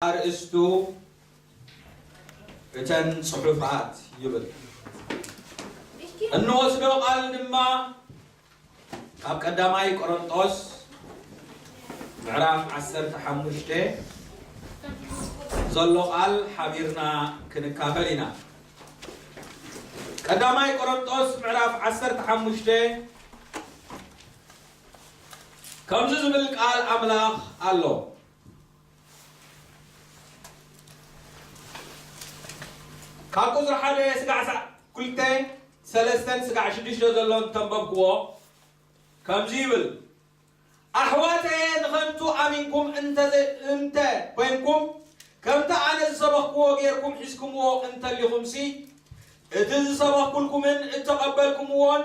ኣርእስቱ እተን ጽሑፋት ይብል። እንወስዶ ቃል ድማ ካብ ቀዳማይ ቆሮንጦስ ምዕራፍ ዓሰርተ ሓሙሽተ ዘሎ ቃል ሓቢርና ክንካፈል ኢና። ቀዳማይ ቆሮንጦስ ምዕራፍ ዓሰርተ ሓሙሽተ ከምዚ ዝብል ቃል ኣምላኽ ኣሎ። ካብ ቁጽሪ ሓደ ስጋዕ ክልተ፣ ሰለስተን ስጋዕ ሽዱሽተ ዘሎ እንተንበብክዎ ከምዚ ይብል፣ ኣሕዋተየ ንኸንቱ ኣሚንኩም እንተ እንተ ኮይንኩም ከምቲ ኣነ ዝሰበኽክዎ ጌርኩም ሒዝኩምዎ እንተሊኹምሲ እቲ ዝሰበኽኩልኩምን እተቐበልኩምዎን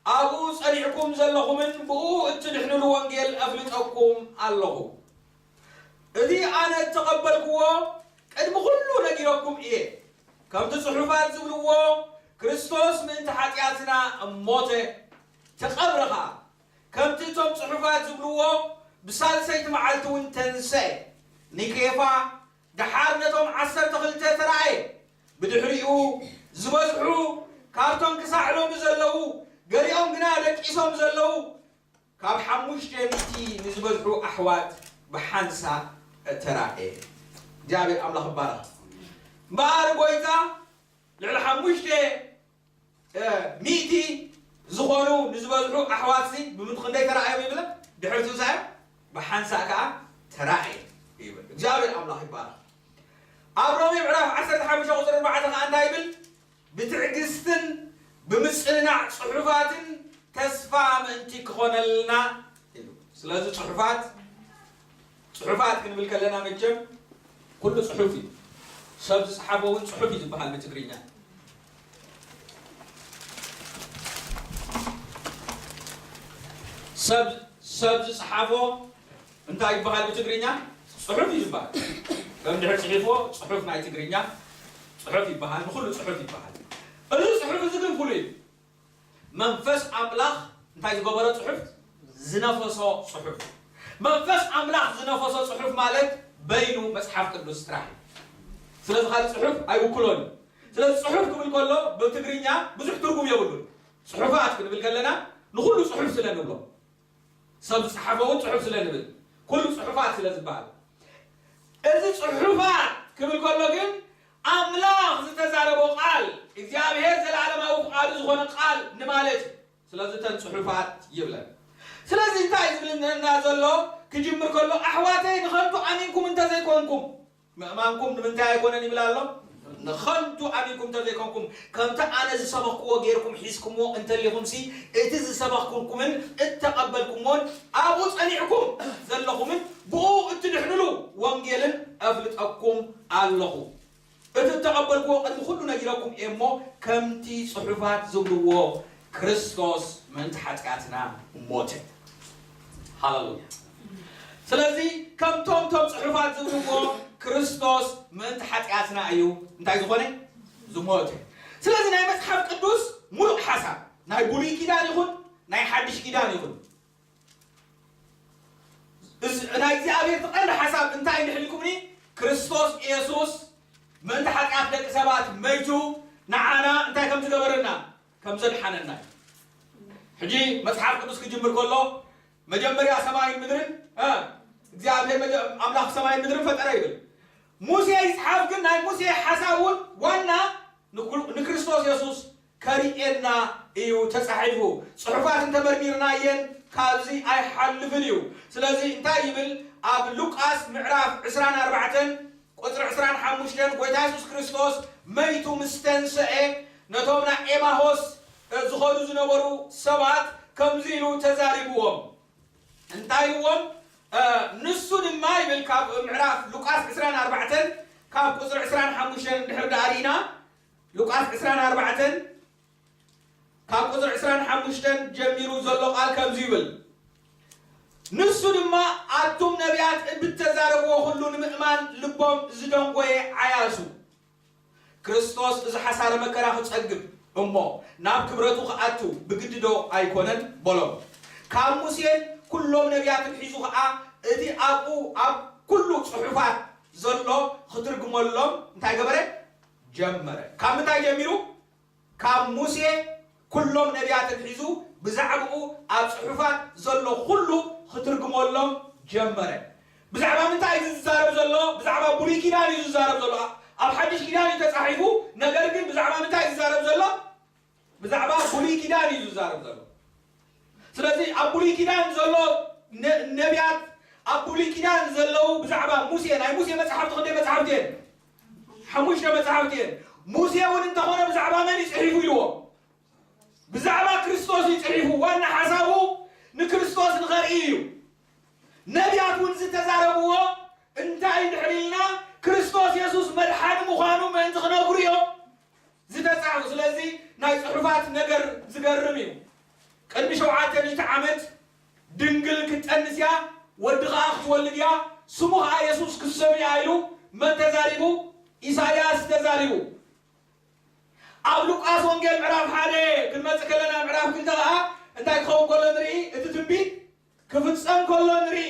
ኣብኡ ጸኒዕኩም ዘለኹምን ብኡ እትድሕንሉ ወንጌል ኣፍልጠኩም ኣለኹ። እቲ ኣነ እተቐበልክዎ ቅድሚ ኩሉ ነጊረኩም እየ። ከምቲ ጽሑፋት ዝብልዎ ክርስቶስ ምእንቲ ሓጢኣትና ሞተ፣ ተቐብረ ኸኣ። ከምቲ እቶም ጽሑፋት ዝብልዎ ብሳልሰይቲ መዓልቲ እውን ተንሰአ። ንኬፋ ደሓር ነቶም ዓሰርተ ክልተ ተራእየ። ብድሕሪኡ ዝበዝሑ ካብቶም ክሳዕ ሎሚ ዘለዉ፣ ገሊኦም ግና ደቂሶም ዘለዉ ካብ ሓሙሽተ ሚእቲ ንዝበዝሑ ኣሕዋት ብሓንሳእ ተራእየ። እግዚኣብሔር ኣምላኽ ይባረኽ። እምበኣር ጎይታ ልዕሊ ሓሙሽተ ሚእቲ ዝኾኑ ንዝበዝሑ ኣሕዋትሲ ብምንት ክንደይ ተራእዮም ይብለ? ድሕሪ ትንሳኤ ብሓንሳእ ከኣ ተራእየ ይብል። እግዚኣብሔር ኣምላኽ ይባረኽ። ኣብ ሮሜ ምዕራፍ ዓሰርተ ሓሙሽተ ቁፅሪ ኣርባዕተ ከኣ እንታይ ይብል? ብትዕግስትን ብምጽንናዕ ጽሑፋትን ተስፋ ምእንቲ ክኾነልና ኢሉ። ስለዚ ጽሑፋት ጽሑፋት ክንብል ከለና መቸም ኩሉ ጽሑፍ እዩ። ሰብ ዝጽሓፎ እውን ጽሑፍ እዩ ዝበሃል ብትግርኛ። ሰብ ሰብ ዝጽሓፎ እንታይ ይበሃል ብትግርኛ? ጽሑፍ እዩ ዝበሃል። ከም ድሕር ጽሒፎ ጽሑፍ ናይ ትግርኛ ጽሑፍ ይበሃል። ንኹሉ ጽሑፍ ይበሃል። እዚ ጽሑፍ እዚ ግን ፍሉይ እዩ። መንፈስ ኣምላኽ እንታይ ዝገበሮ ጽሑፍ? ዝነፈሶ ጽሑፍ። መንፈስ ኣምላኽ ዝነፈሶ ጽሑፍ ማለት በይኑ መጽሓፍ ቅዱስ ጥራሕ እዩ። ስለዚ ካልእ ጽሑፍ ኣይውክሎን እዩ። ስለዚ ጽሑፍ ክብል ከሎ ብትግርኛ ብዙሕ ትርጉም የብሉን። ጽሑፋት ክንብል ከለና ንኹሉ ጽሑፍ ስለ ንብሎ፣ ሰብ ዝጸሓፎ እውን ጽሑፍ ስለ ንብል፣ ኩሉ ጽሑፋት ስለ ዝበሃል፣ እዚ ጽሑፋት ክብል ከሎ ግን ኣምላኽ ዝተዛረቦ ቃል፣ እግዚኣብሔር ዘለዓለማዊ ፍቓዱ ዝኾነ ቃል ንማለት እዩ። ስለዚ እተን ጽሑፋት ይብለን። ስለዚ እንታይ ዝብልና ዘሎ? ክጅምር ከሎ ኣሕዋተይ ንኸንቱ ኣሚንኩም እንተዘይኮንኩም፣ ምእማንኩም ንምንታይ ኣይኮነን ይብል ኣሎ? ንኸንቱ ኣሚንኩም እንተዘይኮንኩም፣ ከምቲ ኣነ ዝሰበኽክዎ ጌርኩም ሒዝኩምዎ እንተሊኹምሲ፣ እቲ ዝሰበኽኩልኩምን እተቐበልኩምዎን ኣብኡ ጸኒዕኩም ዘለኹምን ብኡ እትድሕንሉ ወንጌልን ኣፍልጠኩም ኣለኹ። እቲ እተቐበልክዎ ቅድሚ ኩሉ ነጊረኩም እየ እሞ፣ ከምቲ ጽሑፋት ዝብልዎ ክርስቶስ ምእንቲ ሓጢኣትና ሞተ። ሃሌሉያ። ስለዚ ከምቶም ቶም ጽሑፋት ዝብልዎ ክርስቶስ ምእንቲ ሓጢኣትና እዩ እንታይ ዝኾነ? ዝሞተ። ስለዚ ናይ መጽሓፍ ቅዱስ ሙሉእ ሓሳብ ናይ ብሉይ ኪዳን ይኹን ናይ ሓድሽ ኪዳን ይኹን እዚ ናይ እግዚኣብሔር እቲ ቀንዲ ሓሳብ እንታይ እንድሕር ኢልኩምኒ? ክርስቶስ ኢየሱስ ምእንቲ ሓጢኣት ደቂ ሰባት መይቱ ንዓና እንታይ ከም ዝገበረና? ከም ዘድሓነና እዩ። ሕጂ መጽሓፍ ቅዱስ ክጅምር ከሎ መጀመርያ ሰማይን ምድርን እ እግዚኣብሔር መጀ- ኣምላኽ ሰማይን ምድርን ፈጠረ ይብል። ሙሴ ይጽሓፍ ግን ናይ ሙሴ ሓሳብ እውን ዋና ንክሩ- ንክርስቶስ የሱስ ከርእየና እዩ ተጻሒፉ። ጽሑፋት እንተመርሚርናየን ካብዚ ኣይሓልፍን እዩ። ስለዚ እንታይ ይብል? ኣብ ሉቃስ ምዕራፍ ዕስራን ኣርባዕተን ቁጽሪ ዕስራን ሓሙሽተን ጎይታ የሱስ ክርስቶስ መይቱ ምስ ተንሰኤ ነቶም ናይ ኤማሆስ እ፣ ዝኾኑ ዝነበሩ ሰባት ከምዚ ኢሉ ተዛሪብዎም። እንታይ ኢልዎም? እ፣ ንሱ ድማ ይብል ካብ ምዕራፍ ሉቃስ ዕስራን ኣርባዕተን ካብ ቁጽሪ ዕስራን ሓሙሽተን እንድሕር ደኣ ርኢና፣ ሉቃስ ዕስራን ኣርባዕተን ካብ ቁጽሪ ዕስራን ሓሙሽተን ጀሚሩ ዘሎ ቃል ከምዚ ይብል። ንሱ ድማ ኣቱም ነቢያት ብተዛረብዎ ኩሉ ንምእማን ልቦም ዝደንጎየ ዓያሱ። ክርስቶስ እዚ ሓሳረ መከራ ክጸግብ እሞ ናብ ክብረቱ ክኣቱ ብግዲ ዶ ኣይኮነን? በሎም። ካብ ሙሴን ኩሎም ነቢያትን ሒዙ ኸኣ እቲ ኣብኡ ኣብ ኩሉ ጽሑፋት ዘሎ ክትርግመሎም እንታይ ገበረ? ጀመረ። ካብ ምንታይ ጀሚሩ? ካብ ሙሴ ኩሎም ነቢያትን ሒዙ ብዛዕባኡ ኣብ ጽሑፋት ዘሎ ኩሉ ክትርግመሎም ጀመረ። ብዛዕባ ምንታይ እዩ ዝዛረብ ዘሎ? ብዛዕባ ብሉይ ኪዳን እዩ ዝዛረብ ዘሎ። ኣብ ሓድሽ ኪዳን እዩ ተጻሒፉ፣ ነገር ግን ብዛዕባ ምንታይ እዩ ዝዛረብ ዘሎ? ብዛዕባ ብሉይ ኪዳን እዩ ዝዛረብ ዘሎ። ስለዚ ኣብ ብሉይ ኪዳን ዘሎ ነ- ነቢያት፣ ኣብ ብሉይ ኪዳን ዘለዉ ብዛዕባ ሙሴ፣ ናይ ሙሴ መጽሓፍቲ ክንደይ መጽሓፍቲ እየን? ሓሙሽተ መጽሓፍቲ እየን። ሙሴ እውን እንተኾነ ብዛዕባ መን እዩ ጽሒፉ ኢልዎ? ብዛዕባ ክርስቶስ እዩ ጽሒፉ። ዋና ሓሳቡ ንክርስቶስ ንኸርኢ እዩ። ነቢያት እውን ዝተዛረብዎ እንታይ ድሕሪ ኢልና፣ ክርስቶስ የሱስ መድሓኒ ምዃኑ ምእንቲ ክነግሩ እዮም ዝተጻሕፉ። ስለዚ ናይ ጽሑፋት ነገር ዝገርም እዩ። ቅድሚ ሸውዓተ ሚእቲ ዓመት ድንግል ክትጠንስ እያ፣ ወዲ ኸኣ ክትወልድ እያ፣ ስሙ ኸኣ የሱስ ክትሰምያ ኢሉ መን ተዛሪቡ? ኢሳይያስ ተዛሪቡ። ኣብ ሉቃስ ወንጌል ምዕራፍ ሓደ ክንመጽእ ከለና፣ ምዕራፍ ክልተ ኸኣ እንታይ ክኸውን ከሎ ንርኢ? እቲ ትንቢት ክፍጸም ከሎ ንርኢ።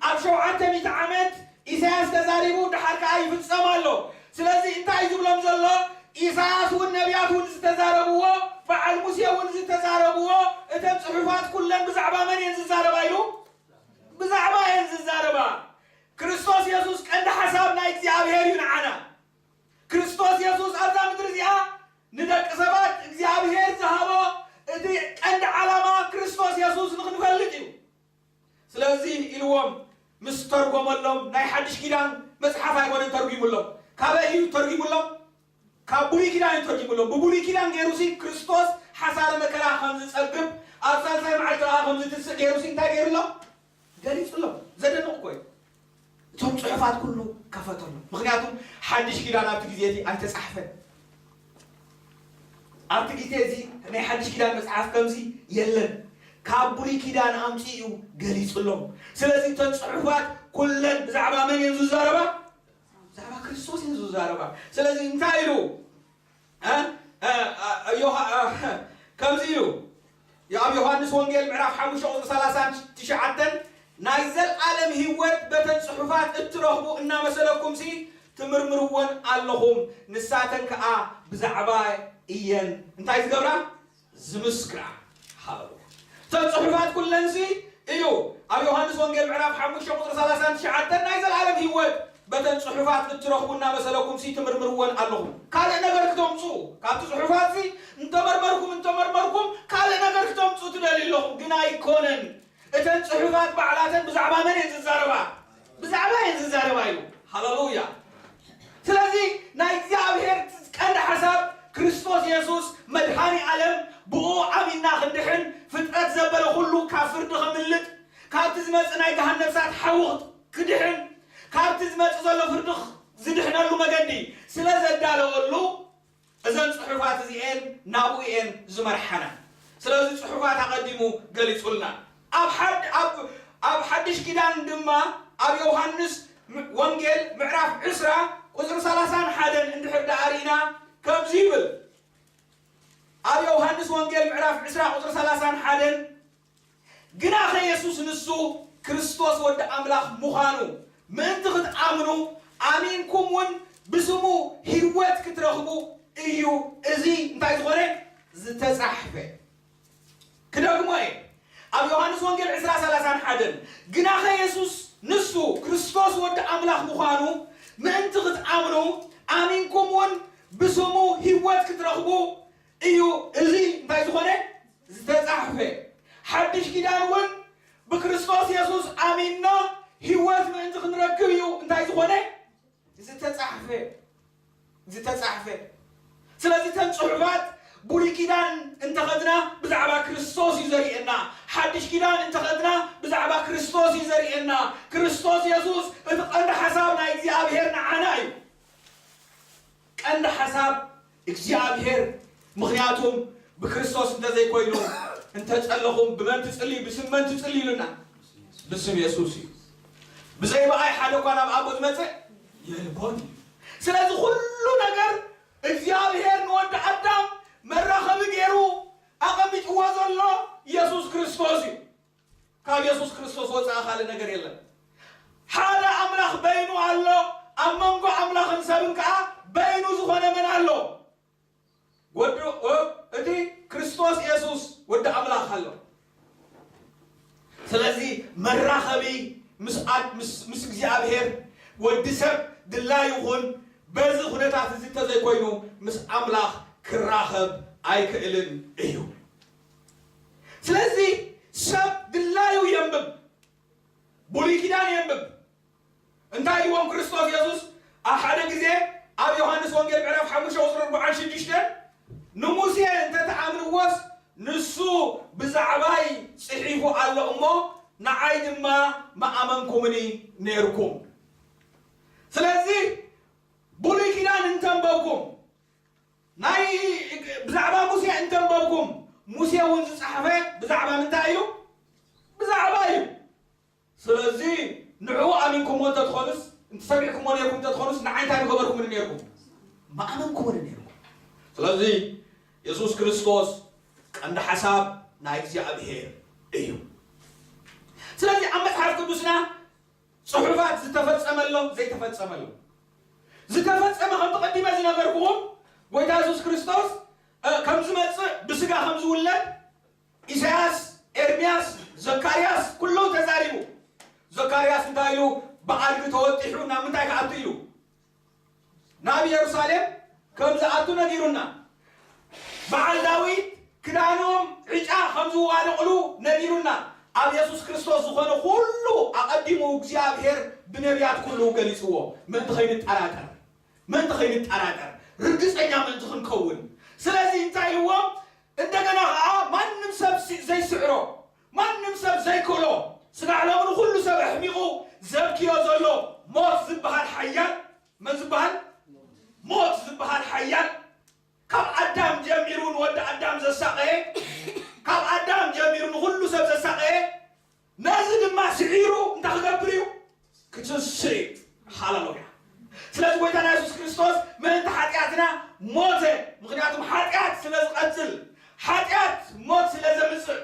ኣብ ሸውዓተ ሚእቲ ዓመት ኢሳያስ ተዛሪቡ፣ ደሓር ከኣ ይፍጸም ኣሎ። ስለዚ እንታይ እዩ ዝብሎም ዘሎ? ኢሳያስ እውን ነቢያት እውን ዝተዛረብዎ፣ በዓል ሙሴ እውን ዝተዛረብዎ፣ እተን ጽሑፋት ኩለን ብዛዕባ መን እየን ዝዛረባ ኢሉ? ብዛዕባ እየን ዝዛረባ። ክርስቶስ የሱስ ቀንዲ ሓሳብ ናይ እግዚኣብሔር እዩ ንዓና። ክርስቶስ የሱስ ኣብዛ ምድሪ እዚኣ ንደቂ ሰባት እግዚኣብሔር ዝሃቦ እቲ ቀንዲ ዓላማ ክርስቶስ የሱስ ንኽንፈልጥ እዩ። ስለዚ ኢልዎም ምስ ተርጎመሎም፣ ናይ ሓድሽ ኪዳን መጽሓፍ ኣይኮነን ተርጉሙሎም። ካበይ እዩ ተርጉሙሎም? ካብ ብሉይ ኪዳን እዩ ተርጉሙሎም። ብብሉይ ኪዳን ገይሩሲ ክርስቶስ ሓሳረ መከራ ከም ዝጸግብ፣ ኣብ ሳልሳይ መዓልቲ ከኣ ከም ዝትስእ ገይሩሲ እንታይ ገይሩሎም? ገሊጹሎም። ዘደንቕ እኮ እዩ። እቶም ጽሑፋት ኩሉ ከፈተሎም። ምኽንያቱም ሓድሽ ኪዳን ኣብቲ ግዜ እቲ ኣይተጻሕፈን። ኣብቲ ግዜ እዚ ናይ ሓድሽ ኪዳን መጽሓፍ ከምዚ የለን። ካብ ብሉይ ኪዳን ኣምጺኡ እዩ ገሊጹሎም። ስለዚ እተን ጽሑፋት ኩለን ብዛዕባ መን እየን ዝዛረባ? ብዛዕባ ክርስቶስ እየን ዝዛረባ። ስለዚ እንታይ ኢሉ? እ? እ፣ እ፣ ዮሃ-፣ እ፣ ከምዚ ኢሉ። ኣብ ዮሃንስ ወንጌል ምዕራፍ ሓሙሽተ ቁጽሪ ሰላሳን ትሽዓተን፣ ናይ ዘልኣለም ህይወት በተን ጽሑፋት እትረኽቡ እናመሰለኩምሲ ትምርምርወን ኣለኹም፣ ንሳተን ከኣ ብዛዕባ እየን እንታይ ዝገብራ? ዝምስክራ። ሃሌሉያ። እተን ጽሑፋት ኩለንሲ እዩ። ኣብ ዮሃንስ ወንጌል ምዕራፍ ሓሙሽተ ቁጽሪ ሰላሳን ትሽዓተን፣ ናይ ዘልኣለም ህይወት በተን ጽሑፋት እትረኽቡ እናመሰለኩምሲ ትምርምርወን ኣለኹም። ካልእ ነገር ክተምጹ፣ ካብቲ ጽሑፋትሲ እንተመርመርኩም፣ እንተመርመርኩም፣ ካልእ ነገር ክተምጹ ትደልዩ ኣለኹም፣ ግን ኣይኮነን። እተን ጽሑፋት ባዕላተን ብዛዕባ መን እየን ዝዛረባ? ብዛዕባ እየን ዝዛረባ እዩ። ሃሌሉያ። ስለዚ ናይ እግዚኣብሔር ቀንዲ ሓሳብ ክርስቶስ የሱስ መድሃኒ ዓለም፣ ብኡ ኣሚንና ክንድሕን፣ ፍጥረት ዘበለ ኩሉ ካብ ፍርዲ ከምልጥ፣ ካብቲ ዝመጽእ ናይ ገሃነም እሳት ሓዊ ክድሕን፣ ካብቲ ዝመጽእ ዘሎ ፍርዲ ዝድሕነሉ መገዲ ስለ ዘዳለወሉ፣ እዘን ጽሑፋት እዚኤን ናብኡ እየን ዝመርሓና። ስለዚ ጽሑፋት ኣቐዲሙ ገሊጹልና። ኣብ ሓድ-፣ ኣብ፣ ኣብ ሓድሽ ኪዳን ድማ ኣብ ዮሃንስ ም-፣ ወንጌል ምዕራፍ ዕስራ ቁጽሪ ሰላሳን ሓደን እንድሕር ደኣ ርኢና ከምዚ ይብል። ኣብ ዮሃንስ ወንጌል ምዕራፍ ዕስራ ቁጽሪ ሰላሳን ሓደን፣ ግናኸ የሱስ ንሱ ክርስቶስ ወዲ ኣምላኽ ምዃኑ ምእንቲ ክትኣምኑ፣ ኣሚንኩም እውን ብስሙ ህይወት ክትረኽቡ እዩ እዚ እንታይ ዝኾነ? ዝተጻሕፈ። ክደግሞ እየ። ኣብ ዮሃንስ ወንጌል ዕስራ ሰላሳን ሓደን፣ ግናኸ የሱስ ንሱ ክርስቶስ ወዲ ኣምላኽ ምዃኑ ምእንቲ ክትኣምኑ፣ ኣሚንኩም እውን ብስሙ ህይወት ክትረኽቡ እዩ እዚ እንታይ ዝኾነ? ዝተጻሕፈ። ሓድሽ ኪዳን እውን ብክርስቶስ የሱስ ኣሚንና ህይወት ምእንቲ ክንረክብ እዩ እንታይ ዝኾነ? ዝተጻሕፈ። ዝተጻሕፈ። ስለዚ እተን ጽሑፋት ብሉይ ኪዳን እንተኸድና ብዛዕባ ክርስቶስ እዩ ዘርእየና። ሓድሽ ኪዳን እንተኸድና ብዛዕባ ክርስቶስ እዩ ዘርእየና። ክርስቶስ የሱስ እቲ ቀንዲ ሓሳብ ናይ እግዚኣብሔር ንዓና እዩ። ቀንዲ ሓሳብ እግዚኣብሔር። ምኽንያቱም ብክርስቶስ እንተዘይኮይኑ፣ እንተጸለኹም ብመን ትጽልዩ? ብስም መን ትጽልዩ ኢሉና? ብስም የሱስ እዩ። ብዘይ ብኣይ ሓደ እኳ ናብ ኣቦ ዝመጽእ የልቦን እዩ። ስለዚ ኩሉ ነገር እግዚኣብሔር ንወዲ ኣዳም መራኸቢ ገይሩ ኣቐሚጥዎ ዘሎ የሱስ ክርስቶስ እዩ። ካብ የሱስ ክርስቶስ ወጻኢ ካልእ ነገር የለን። ሓደ ኣምላኽ በይኑ ኣሎ። ኣብ መንጎ ኣምላኽን ሰብን ከኣ በይኑ ዝኾነ መን ኣሎ? ወዲ፣ እ፣ እቲ ክርስቶስ የሱስ ወዲ ኣምላኽ ኣሎ። ስለዚ መራኸቢ ምስ ኣድ-፣ ምስ፣ ምስ እግዚኣብሔር ወዲ ሰብ ድላይ ይኹን በዚ ኩነታት እዚ እንተዘይኮይኑ ምስ ኣምላኽ ክራኸብ ኣይክእልን እዩ። ስለዚ ሰብ ድላዩ የንብብ፣ ብሉይ ኪዳን የንብብ። እንታይ ኢልዎም ክርስቶስ የሱስ? ኣብ ሓደ ግዜ ኣብ ዮሃንስ ወንጌል ምዕራፍ ሓሙሽተ ቁጽሪ ኣርባዓን ሽዱሽተን፣ ንሙሴ እንተ ተኣምንዎስ ንሱ ብዛዕባይ ጽሒፉ ኣሎ እሞ ንዓይ ድማ ምኣመንኩምኒ ነይርኩም። ስለዚ ብሉይ ኪዳን እንተንበብኩም፣ ናይ ብዛዕባ ሙሴ እንተንበብኩም፣ ሙሴ እውን ዝጸሓፈ ብዛዕባ ምንታይ እዩ? ብዛዕባ እዩ። ስለዚ ንዕኡ ኣሚንኩምዎ እንተትኾኑስ፣ እንተሰሚዕኩምዎ ነይርኩም እንተትኾኑስ፣ ንዓይ እንታይ ምገበርኩምኒ ነይርኩም? ምኣመንኩምኒ ነይርኩም። ስለዚ የሱስ ክርስቶስ ቀንዲ ሓሳብ ናይ እግዚኣብሔር እዩ። ስለዚ ኣብ መጽሓፍ ቅዱስና ጽሑፋት ዝተፈጸመሎም ዘይተፈጸመሎም፣ ዝተፈጸመ ከምቲ ቀዲመ ዝነገርኩኹም፣ ጎይታ የሱስ ክርስቶስ፣ እ፣ ከም ዝመጽእ፣ ብስጋ ከም ዝውለድ፣ ኢሳያስ፣ ኤርምያስ፣ ዘካርያስ፣ ኩሉ ተዛሪቡ። ዘካርያስ እንታይ ኢሉ? ብኣድጊ ተወጢሑ ናብ ምንታይ ክኣቱ ኢሉ? ናብ ኢየሩሳሌም ከም ዝኣቱ ነጊሩና። በዓል ዳዊት ክዳኖም ዕጫ ከም ዝዋልቕሉ ነጊሩና። ኣብ የሱስ ክርስቶስ ዝኾነ ኩሉ ኣቐዲሙ እግዚኣብሔር ብነቢያት ኩሉ ገሊጽዎ። ምእንቲ ከይንጠራጠር፣ ምእንቲ ከይንጠራጠር፣ ርግጸኛ ምእንቲ ክንከውን። ስለዚ እንታይ ኢልዎም? እንደገና ኸዓ ማንም ሰብ ሲ-፣ ዘይስዕሮ፣ ማንም ሰብ ዘይክእሎ፣ ስጋዕ ሎሚ ንኹሉ ሰብ ኣሕሚቑ ዘብክዮ ዘሎ ሞት ዝበሃል ሓያል፣ መን ዝበሃል? ሞት ዝበሃል ሓያል፣ ካብ ኣዳም ጀሚሩ ንወዲ ኣዳም ዘሳቐየ፣ ካብ ኣዳም ጀሚሩ ንኹሉ ሰብ ዘሳቐየ፣ ነዚ ድማ ስዒሩ እንታይ ክገብር እዩ? ክትስእ እዩ። ሃሌሉያ። ስለዚ ጎይታና የሱስ ክርስቶስ ምእንቲ ሓጢኣትና ሞተ። ምኽንያቱም ሓጢኣት ስለ ዝቐጽል፣ ሓጢኣት ሞት ስለ ዘምጽእ፣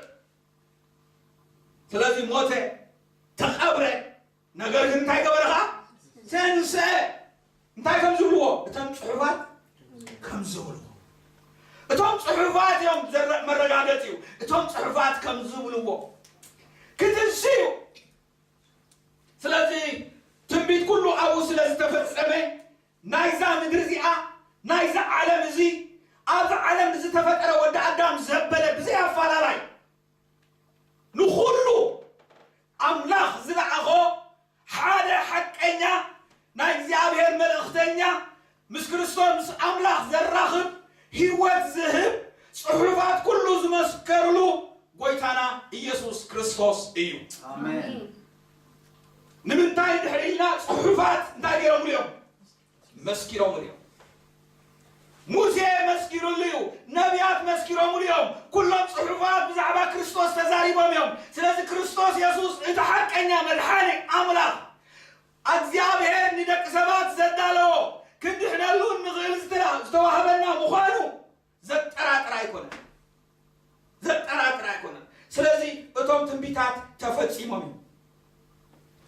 ስለዚ ሞተ፣ ተቐብረ። ነገር ግን እንታይ ገበረ ኸዓ? ተንስአ። እንታይ ከም ዝብልዎ? እቶም ጽሑፋት ከም ዝብልዎ። እቶም ጽሑፋት እዮም ዘረ-፣ መረጋገጺኡ። እቶም ጽሑፋት ከም ዝብልዎ ክትንስኡ። ስለዚ ትንቢት ኩሉ ኣብኡ ስለ ዝተፈጸመ፣ ናይዛ ምድሪ እዚኣ፣ ናይዛ ዓለም እዚ፣ ኣብዛ ዓለም ዝተፈጠረ ወዲ ኣዳም ዘበለ ብዘይ ኣፈላላይ ንኹሉ ኣምላኽ ዝለኣኾ ሓደ ሓቀኛ ናይ እግዚኣብሔር መልእኽተኛ፣ ምስ ክርስቶስ፣ ምስ ኣምላኽ ዘራኽብ፣ ህይወት ዝህብ፣ ጽሑፋት ኩሉ ዝመስከርሉ ጎይታና ኢየሱስ ክርስቶስ እዩ። ኣሜን። ንምንታይ ድሕሪ ኢልና ጽሑፋት እንታይ ገይሮምሉ እዮም? መስኪሮምሉ እዮም። ሙሴ መስኪሩሉ እዩ። ነቢያት መስኪሮምሉ እዮም። ኩሎም ጽሑፋት ብዛዕባ ክርስቶስ ተዛሪቦም እዮም። ስለዚ ክርስቶስ የሱስ እቲ ሓቀኛ መድሓኒ ኣምላኽ እግዚኣብሔር ንደቂ ሰባት ዘዳለዎ ክንድሕነሉ እንኽእል ዝተላ-፣ ዝተዋህበና ምዃኑ ዘጠራጥር ኣይኮነን። ዘጠራጥር ኣይኮነን። ስለዚ እቶም ትንቢታት ተፈጺሞም እዮም።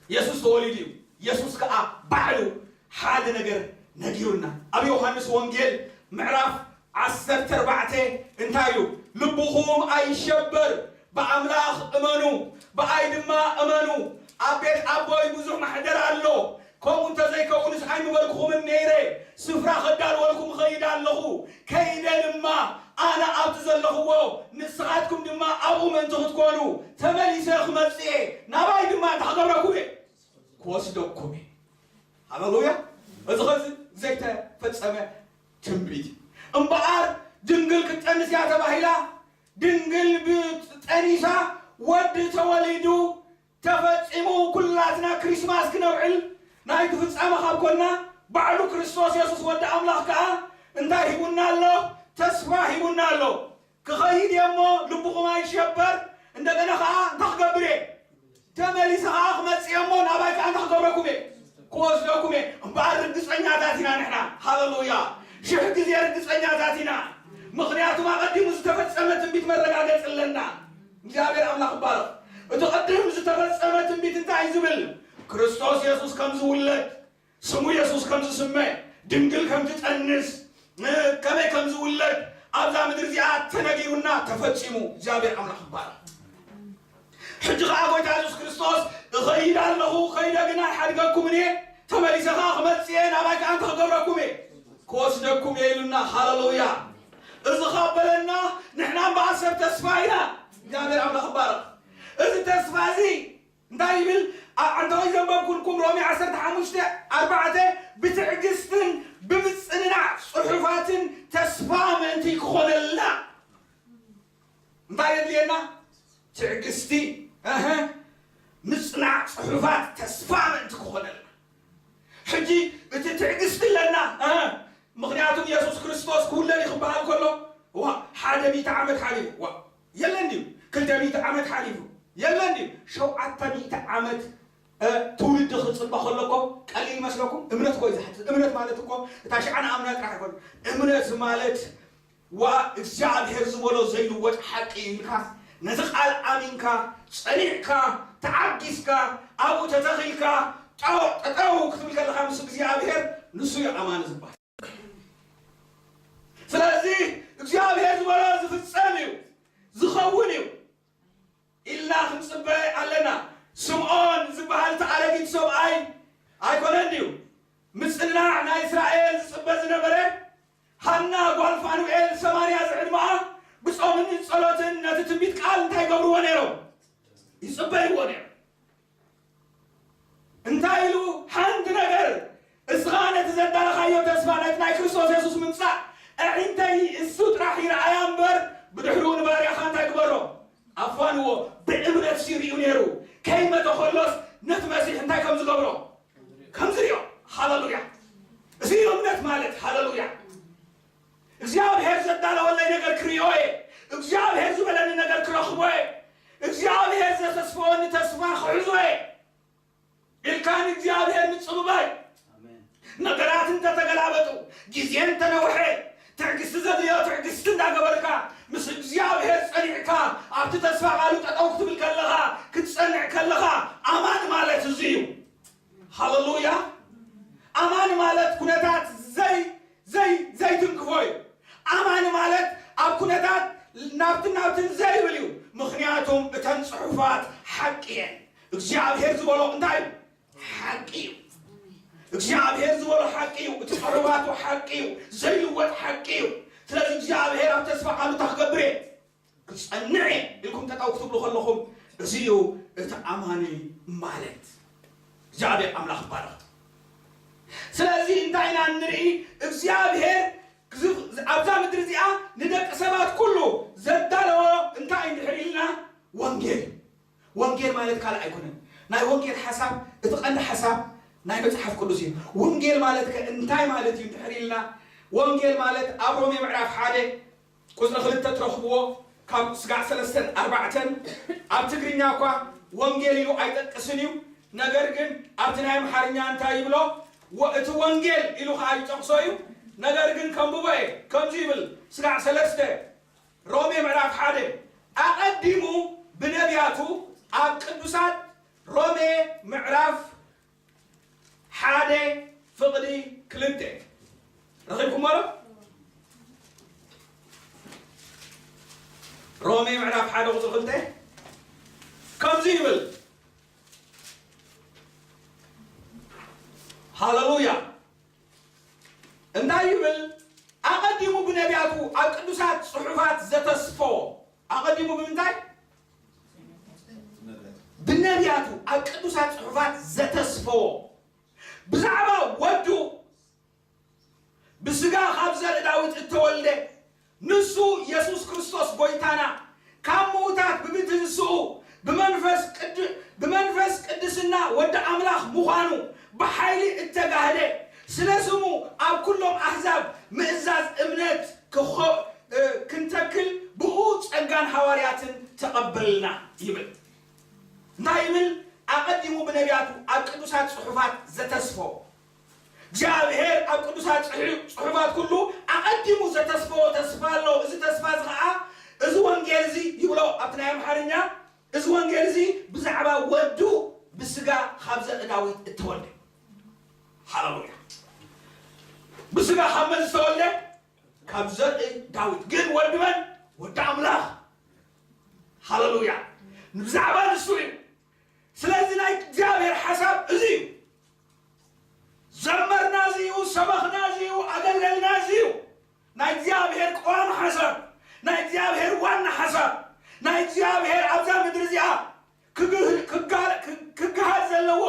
የሱስ ተወሊዱ እዩ። የሱስ ከኣ ባዕሉ ሓደ ነገር ነጊሩና። ኣብ ዮሃንስ ወንጌል ምዕራፍ ዓሰርተ ኣርባዕተ እንታይ ኢሉ? ልብኹም ኣይሸበር፣ ብኣምላኽ እመኑ፣ ብኣይ ድማ እመኑ። ኣብ ቤት ኣቦይ ብዙሕ ማሕደር ኣሎ። ከምኡ እንተዘይከውንስ ኣይምበልኩኹምን ነይረ። ስፍራ ከዳልወልኩም እኸይድ ኣለኹ። ከይደ ድማ ኣነ ኣብቲ ዘለኹዎ ንስኻትኩም ድማ ኣብኡ ምእንቲ ክትኮኑ ተመሊሰ ክመጽእ እየ። ናባይ ድማ እንታይ ክገብረኩም እየ? ክወስደኩም እየ። ሃሌሉያ! እዚ ኸዚ ዘይተፈጸመ ትንቢት እዩ። እምበኣር ድንግል ክትጠንስ እያ ተባሂላ፣ ድንግል ብ-፣ ጠኒሳ፣ ወዲ ተወሊዱ፣ ተፈጺሙ፣ ኩላትና ክሪስማስ ክነብዕል ናይቲ ፍጻመ ካብ ኮና፣ ባዕሉ ክርስቶስ የሱስ ወዲ ኣምላኽ ከኣ እንታይ ሂቡና ኣሎ? ተስፋ ሂቡና ኣሎ። ክኸይድ እየ እሞ ልብኹም ኣይሸበር፣ እንደገና ከኣ እንታይ ክገብር እየ? ተመሊሰ ከኣ ክመጽእ እየ እሞ ናባይ ከኣ እንታይ ክገብረኩም እየ? ክወስደኩም እየ። እምበኣር ርግጸኛታት ኢና ንሕና። ሃሌሉያ! ሽሕ ግዜ ርግጸኛታት ኢና። ምኽንያቱም ኣቐዲሙ ዝተፈጸመ ትንቢት መረጋገጺ ኣለና። እግዚኣብሔር ኣምላኽ ይባረኽ። እቲ ቅድም ዝተፈጸመ ትንቢት እንታይ እዩ ዝብል? ክርስቶስ የሱስ ከም ዝውለድ፣ ስሙ የሱስ ከም ዝስመ፣ ድንግል ከም ትጸንስ፣ እ፣ ከመይ ከም ዝውለድ ኣብዛ ምድሪ እዚኣ ተነጊሩና ተፈጺሙ። እግዚኣብሔር ኣምላኽ ይባረኽ። ሕጂ ኸዓ ጐይታ የሱስ ክርስቶስ፣ "እኸይድ ኣለኹ፣ ኸይደ ግና ኣይሓድገኩምን እየ፣ ተመሊሰ ኸዓ ክመጽእ እየ፣ ናባይ ከኣ እንታይ ክገብረኩም እየ? ክወስደኩም እየ" ኢሉና። ሃሌሉያ! እዚ ኻብ በለና፣ ንሕና እምበኣር ሰብ ተስፋ ኢና። እግዚኣብሔር ኣምላኽ ይባረኽ። እዚ ተስፋ እዚ እንታይ ይብል? ኣብ ዓንተወይ ዘንበብኩልኩም ሮሜ ዓሰርተ ሓሙሽተ ኣርባዕተ፣ "ብትዕግስትን ብምጽንናዕ ጽሑፋትን ተስፋ ምእንቲ ክኾነልና" እንታይ የድልየና? ትዕግስቲ፣ እህ፣ ምጽናዕ ጽሑፋት ተስፋ ምእንቲ ክኾነልና። ሕጂ እቲ ትዕግስቲ ኣለና፣ እህ፣ ምኽንያቱም የሱስ ክርስቶስ ክውለድ እዩ ክበሃል ከሎ፣ ዋ፣ ሓደ ሚእቲ ዓመት ሓሊፉ፣ ዋ፣ የለን ድዩ? ክልተ ሚእቲ ዓመት ሓሊፉ፣ የለን ድዩ? ሸውዓተ ሚእቲ ዓመት፣ እ፣ ትውልዲ ክጽበ ከሎ እኮ ቀሊል ይመስለኩም? እምነት እኮ እዩ ዝሓትት። እምነት ማለት እኮ እታ ሽዓን ኣምና ጥራሕ ኣይኮነን። እምነት ማለት፣ ዋ፣ እግዚኣብሔር ዝበሎ ዘይልወጥ ሓቂ እዩ ኢልካ፣ ነቲ ቃል ኣሚንካ፣ ጸኒዕካ፣ ተዓጊስካ፣ ኣብኡ ተተኺልካ፣ ጠው-፣ ጠጠው ክትብል ከለኻ ምስ እግዚኣብሔር፣ ንሱ እዩ ኣማኒ ዝበሃል። ስለዚ እግዚኣብሔር ዝበሎ ዝፍጸም እዩ፣ ዝኸውን እዩ ኢልና ክንጽበ ኣለና። ስምዖን ዝበሃል እቲ ኣረጊት ሰብኣይ ኣይኮነን ድዩ? ምጽንናዕ ናይ እስራኤል ዝጽበ ዝነበረ፣ ሃና ጓል ፋኑኤል ሰማንያ ዝዕድመኣ ብጾምን ጸሎትን ነቲ ትንቢት ቃል እንታይ ይገብርዎ ነይሮም? ይጽበይዎ ነይሮም። እንታይ ኢሉ? ሓንቲ ነገር፣ እስኻ ነቲ ዘዳለኻዮ ተስፋ፣ ነቲ ናይ ክርስቶስ የሱስ ምምጻእ፣ ኣዒንተይ እሱ ጥራሕ ይረኣያ እምበር፣ ብድሕሩ ንባርያኻ እንታይ ግበሮ? ኣፋንዎ። ብእምነት ሲ ሪኡ ነይሩ። ከይመተ ከሎስ ነቲ መሲሕ እንታይ ከም ዝገብሮ? ከም ዝሪኦ። ሃሌሉያ። እዚ እዩ እምነት ማለት። ሃሌሉያ። እግዚኣብሔር ዘዳለወለይ ነገር ክሪኦ እየ። እግዚኣብሔር ዝበለኒ ነገር ክረኽቦ እየ። እግዚኣብሔር ዘተስፈወኒ ተስፋ ክሕዞ እየ ኢልካ ንእግዚኣብሔር ምጽብባይ። ኣሜን። ነገራት እንተተገላበጡ፣ ግዜ እንተነውሐ፣ ትዕግስቲ ዘድልዮ ትዕግስቲ እንዳገበርካ፣ ምስ እግዚኣብሔር ጸኒዕካ፣ ኣብቲ ተስፋ ቃሉ ጠጠው ክትብል ከለኻ፣ ክትጸንዕ ከለኻ፣ ኣማን ማለት እዚ እዩ። ሃሌሉያ። ኣማኒ ማለት ኩነታት ዘይ-፣ ዘይ-፣ ዘይትንክፎ እዩ። ኣማኒ ማለት ኣብ ኩነታት ናብትን ናብትን ዘይብል እዩ። ምኽንያቱም እተን ጽሑፋት ሓቂ እየን። እግዚኣብሔር ዝበሎ እንታይ እዩ? ሓቂ እዩ። እግዚኣብሔር ዝበሎ ሓቂ እዩ። እቲ ጽሑፋቱ ሓቂ እዩ። ዘይልወጥ ሓቂ እዩ። ስለዚ እግዚኣብሔር ኣብ ተስፋ ቃሉ እንታይ ክገብር እየ? ክጸንዕ እየ ኢልኩም ጠጠው ክትብሉ ከለኹም፣ እዚ እዩ እቲ ኣማኒ ማለት። እግዚኣብሔር ኣምላኽ ይባረኽ። ስለዚ እንታይ ኢና ንርኢ? እግዚኣብሔር ክዝ-፣ ኣብዛ ምድሪ እዚኣ ንደቂ ሰባት ኩሉ ዘዳለዎ እንታይ እንድሕር ኢልና፣ ወንጌል። ወንጌል ማለት ካልእ ኣይኮነን። ናይ ወንጌል ሓሳብ፣ እቲ ቀንዲ ሓሳብ ናይ መጽሓፍ ቅዱስ እዩ። ወንጌል ማለት ከ እንታይ ማለት እዩ እንድሕር ኢልና፣ ወንጌል ማለት ኣብ ሮሜ ምዕራፍ ሓደ ቁጽሪ ክልተ ትረኽብዎ፣ ካብ ስጋዕ ሰለስተን ኣርባዕተን። ኣብ ትግርኛ እኳ ወንጌል ኢሉ ኣይጠቅስን እዩ። ነገር ግን ኣብቲ ናይ ኣምሓርኛ እንታይ ይብሎ? ወ-፣ እቲ ወንጌል ኢሉ ኸዓ ይጠቕሶ እዩ። ነገር ግን ከንብቦ እየ። ከምዚ ይብል፣ ስጋዕ ሰለስተ፣ ሮሜ ምዕራፍ ሓደ፣ ኣቐዲሙ ብነቢያቱ ኣብ ቅዱሳት፣ ሮሜ ምዕራፍ ሓደ ፍቕዲ ክልተ። ረኺብኩሞ ዶ? ሮሜ ምዕራፍ ሓደ ቁጽሪ ክልተ ከምዚ ይብል። ሃሌሉያ። እንታይ ይብል? ኣቐዲሙ ብነቢያቱ ኣብ ቅዱሳት ጽሑፋት ዘተስፎ። ኣቐዲሙ ብምንታይ? ብነቢያቱ ኣብ ቅዱሳት ጽሑፋት ዘተስፎ። ብዛዕባ ወዱ ብስጋ ካብ ዘርኢ ዳዊት እተወልደ፣ ንሱ የሱስ ክርስቶስ ጐይታና፣ ካብ ምዉታት ብብትንስኡ፣ ብመንፈስ ቅድ-፣ ብመንፈስ ቅድስና ወዲ ኣምላኽ ምዃኑ ብሓይሊ እተጋህደ፣ ስለ ስሙ ኣብ ኩሎም ኣህዛብ ምእዛዝ እምነት ክኾ-፣ እ፣ ክንተክል ብኡ ጸጋን ሃዋርያትን ተቐበልና ይብል። እንታይ ይብል? ኣቐዲሙ ብነቢያቱ ኣብ ቅዱሳት ጽሑፋት ዘተስፎ። እግዚኣብሔር ኣብ ቅዱሳት ጽሑ-፣ ጽሑፋት ኩሉ ኣቐዲሙ ዘተስፈዎ ተስፋ ኣሎ። እዚ ተስፋ እዚ ኸዓ፣ እዚ ወንጌል እዚ ይብሎ ኣብቲ ናይ ኣምሓርኛ፣ እዚ ወንጌል እዚ ብዛዕባ ወዱ ብስጋ ካብ ዘርኢ ዳዊት እተወልደ። ሃለሉያ። ብስጋ ካብ መን ዝተወልደ? ካብ ዘርኢ ዳዊት። ግን ወዲ መን? ወዲ ኣምላኽ። ሃለሉያ። ብዛዕባ ንሱ እዩ። ስለዚ ናይ እግዚኣብሔር ሓሳብ እዚ እዩ። ዘመርና እዚ እዩ፣ ሰበኽና እዚ እዩ፣ ኣገልገልና እዚ እዩ። ናይ እግዚኣብሔር ቀዋሚ ሓሳብ፣ ናይ እግዚኣብሔር ዋና ሓሳብ፣ ናይ እግዚኣብሔር ኣብዛ ምድሪ እዚኣ ክግህ- ክጋ- ክግ- ክገሃድ ዘለዎ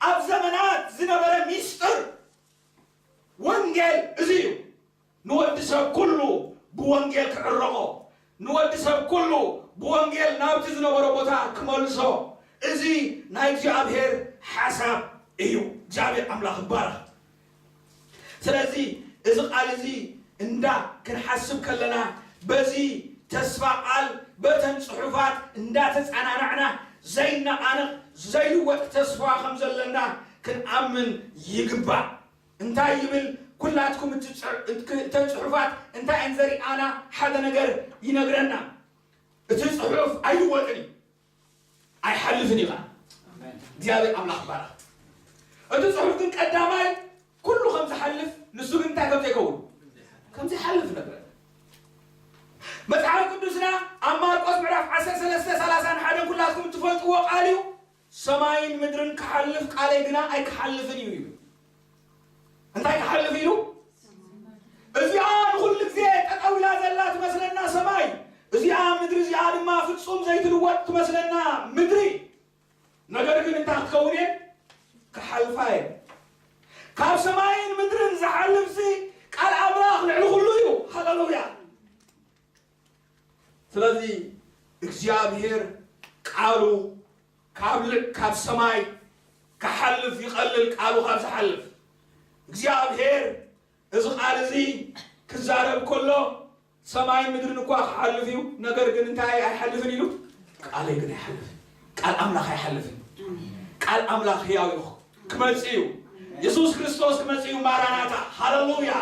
ኣብ ዘመናት ዝነበረ ሚስጥር ወንጌል እዚ እዩ። ንወዲ ሰብ ኩሉ ብወንጌል ክዕረቖ፣ ንወዲ ሰብ ኩሉ ብወንጌል ናብቲ ዝነበሮ ቦታ ክመልሶ፣ እዚ ናይ እግዚኣብሔር ሓሳብ እዩ። እግዚኣብሔር ኣምላኽ ይባረኽ። ስለዚ እዚ ቃል እዚ እንዳ ክንሓስብ ከለና፣ በዚ ተስፋ ቃል፣ በተን ጽሑፋት እንዳተጸናናዕና ዘይነቓነቕ ዘይልወጥ ተስፋ ከም ዘለና ክንኣምን ይግባእ። እንታይ ይብል? ኩላትኩም እቲ ጽ- እቲ- እተን ጽሑፋት እንታይ እየን ዘሪኣና? ሓደ ነገር ይነግረና። እቲ ጽሑፍ ኣይልወጥን እዩ፣ ኣይሓልፍን እዩ ኸዓ። እግዚኣብሔር ኣምላኽ ይባረኽ። እቲ ጽሑፍ ግን ቀዳማይ ኩሉ ከም ዝሓልፍ፣ ንሱ ግን እንታይ ከም ዘይከውን? ከም ዘይሓልፍ ነግረና። መጽሓፍ ቅዱስና ኣብ ማርቆስ ምዕራፍ ዓሰርተ ሰለስተ ሰላሳ ንሓደ ኩላትኩም እትፈልጥዎ ቃል እዩ። ሰማይን ምድርን ክሓልፍ፣ ቃለይ ግና ኣይክሓልፍን እዩ ይብል። እንታይ ክሓልፍ ኢሉ? እዚኣ ንኹሉ ግዜ ጠጠው ኢላ ዘላ ትመስለና ሰማይ፣ እዚኣ ምድሪ እዚኣ ድማ ፍጹም ዘይትልወጥ ትመስለና ምድሪ። ነገር ግን እንታይ ክትከውን እየን? ክሓልፋ እየን። ካብ ሰማይን ምድርን ዝሓልፍሲ ቃል ኣምላኽ ልዕሊ ኩሉ እዩ። ሃለሉያ። ስለዚ እግዚኣብሔር ቃሉ ካብ ልዕ- ካብ ሰማይ ክሓልፍ ይቐልል፣ ቃሉ ካብ ዝሓልፍ። እግዚኣብሔር እዚ ቃል እዚ ክዛረብ ከሎ ሰማይን ምድርን እኳ ክሓልፍ እዩ፣ ነገር ግን እንታይ ኣይሓልፍን ኢሉ? ቃለይ ግን ኣይሓልፍን። ቃል ኣምላኽ ኣይሓልፍን። ቃል ኣምላኽ ህያው እዩ፣ ክመጽእ እዩ። የሱስ ክርስቶስ ክመጽእ እዩ። ማራናታ፣ ሃለሉያ።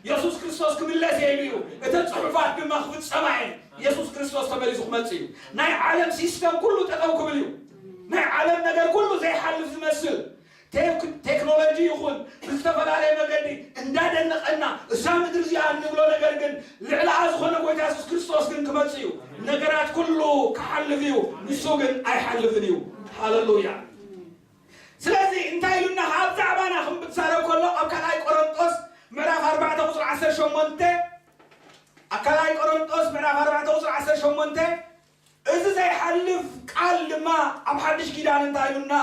የሱስ ክርስቶስ ክምለስ እየ ኢሉ እዩ። እተን ጽሑፋት ድማ ክፍጸማ እየን። የሱስ ክርስቶስ ተመሊሱ ክመጽእ እዩ። ናይ ዓለም ሲስተም ኩሉ ጠጠው ክብል እዩ። ናይ ዓለም ነገር ኩሉ ዘይሓልፍ ዝመስል ቴክ- ቴክኖሎጂ ይኹን ብዝተፈላለየ መገዲ እንዳደነቐና እዛ ምድሪ እዚኣ እንብሎ ነገር ግን ልዕሊኣ ዝኾነ ጎይታ የሱስ ክርስቶስ ግን ክመጽእ እዩ። ነገራት ኩሉ ክሓልፍ እዩ፣ ንሱ ግን ኣይሓልፍን እዩ። ሃለሉያ። ስለዚ እንታይ ኢሉና? ኣብ ዛዕባና ክምብትሳረብ ከሎ ኣብ ካልኣይ ቆሮንጦስ ምዕራፍ ኣርባዕተ ቁፅሪ ዓሰርተ ሸሞንተ፣ ኣብ ካልኣይ ቆሮንጦስ ምዕራፍ ኣርባዕተ ቁፅሪ ዓሰርተ ሸሞንተ፣ እዚ ዘይሓልፍ ቃል ድማ ኣብ ሓድሽ ኪዳን እንታይ ኢሉና?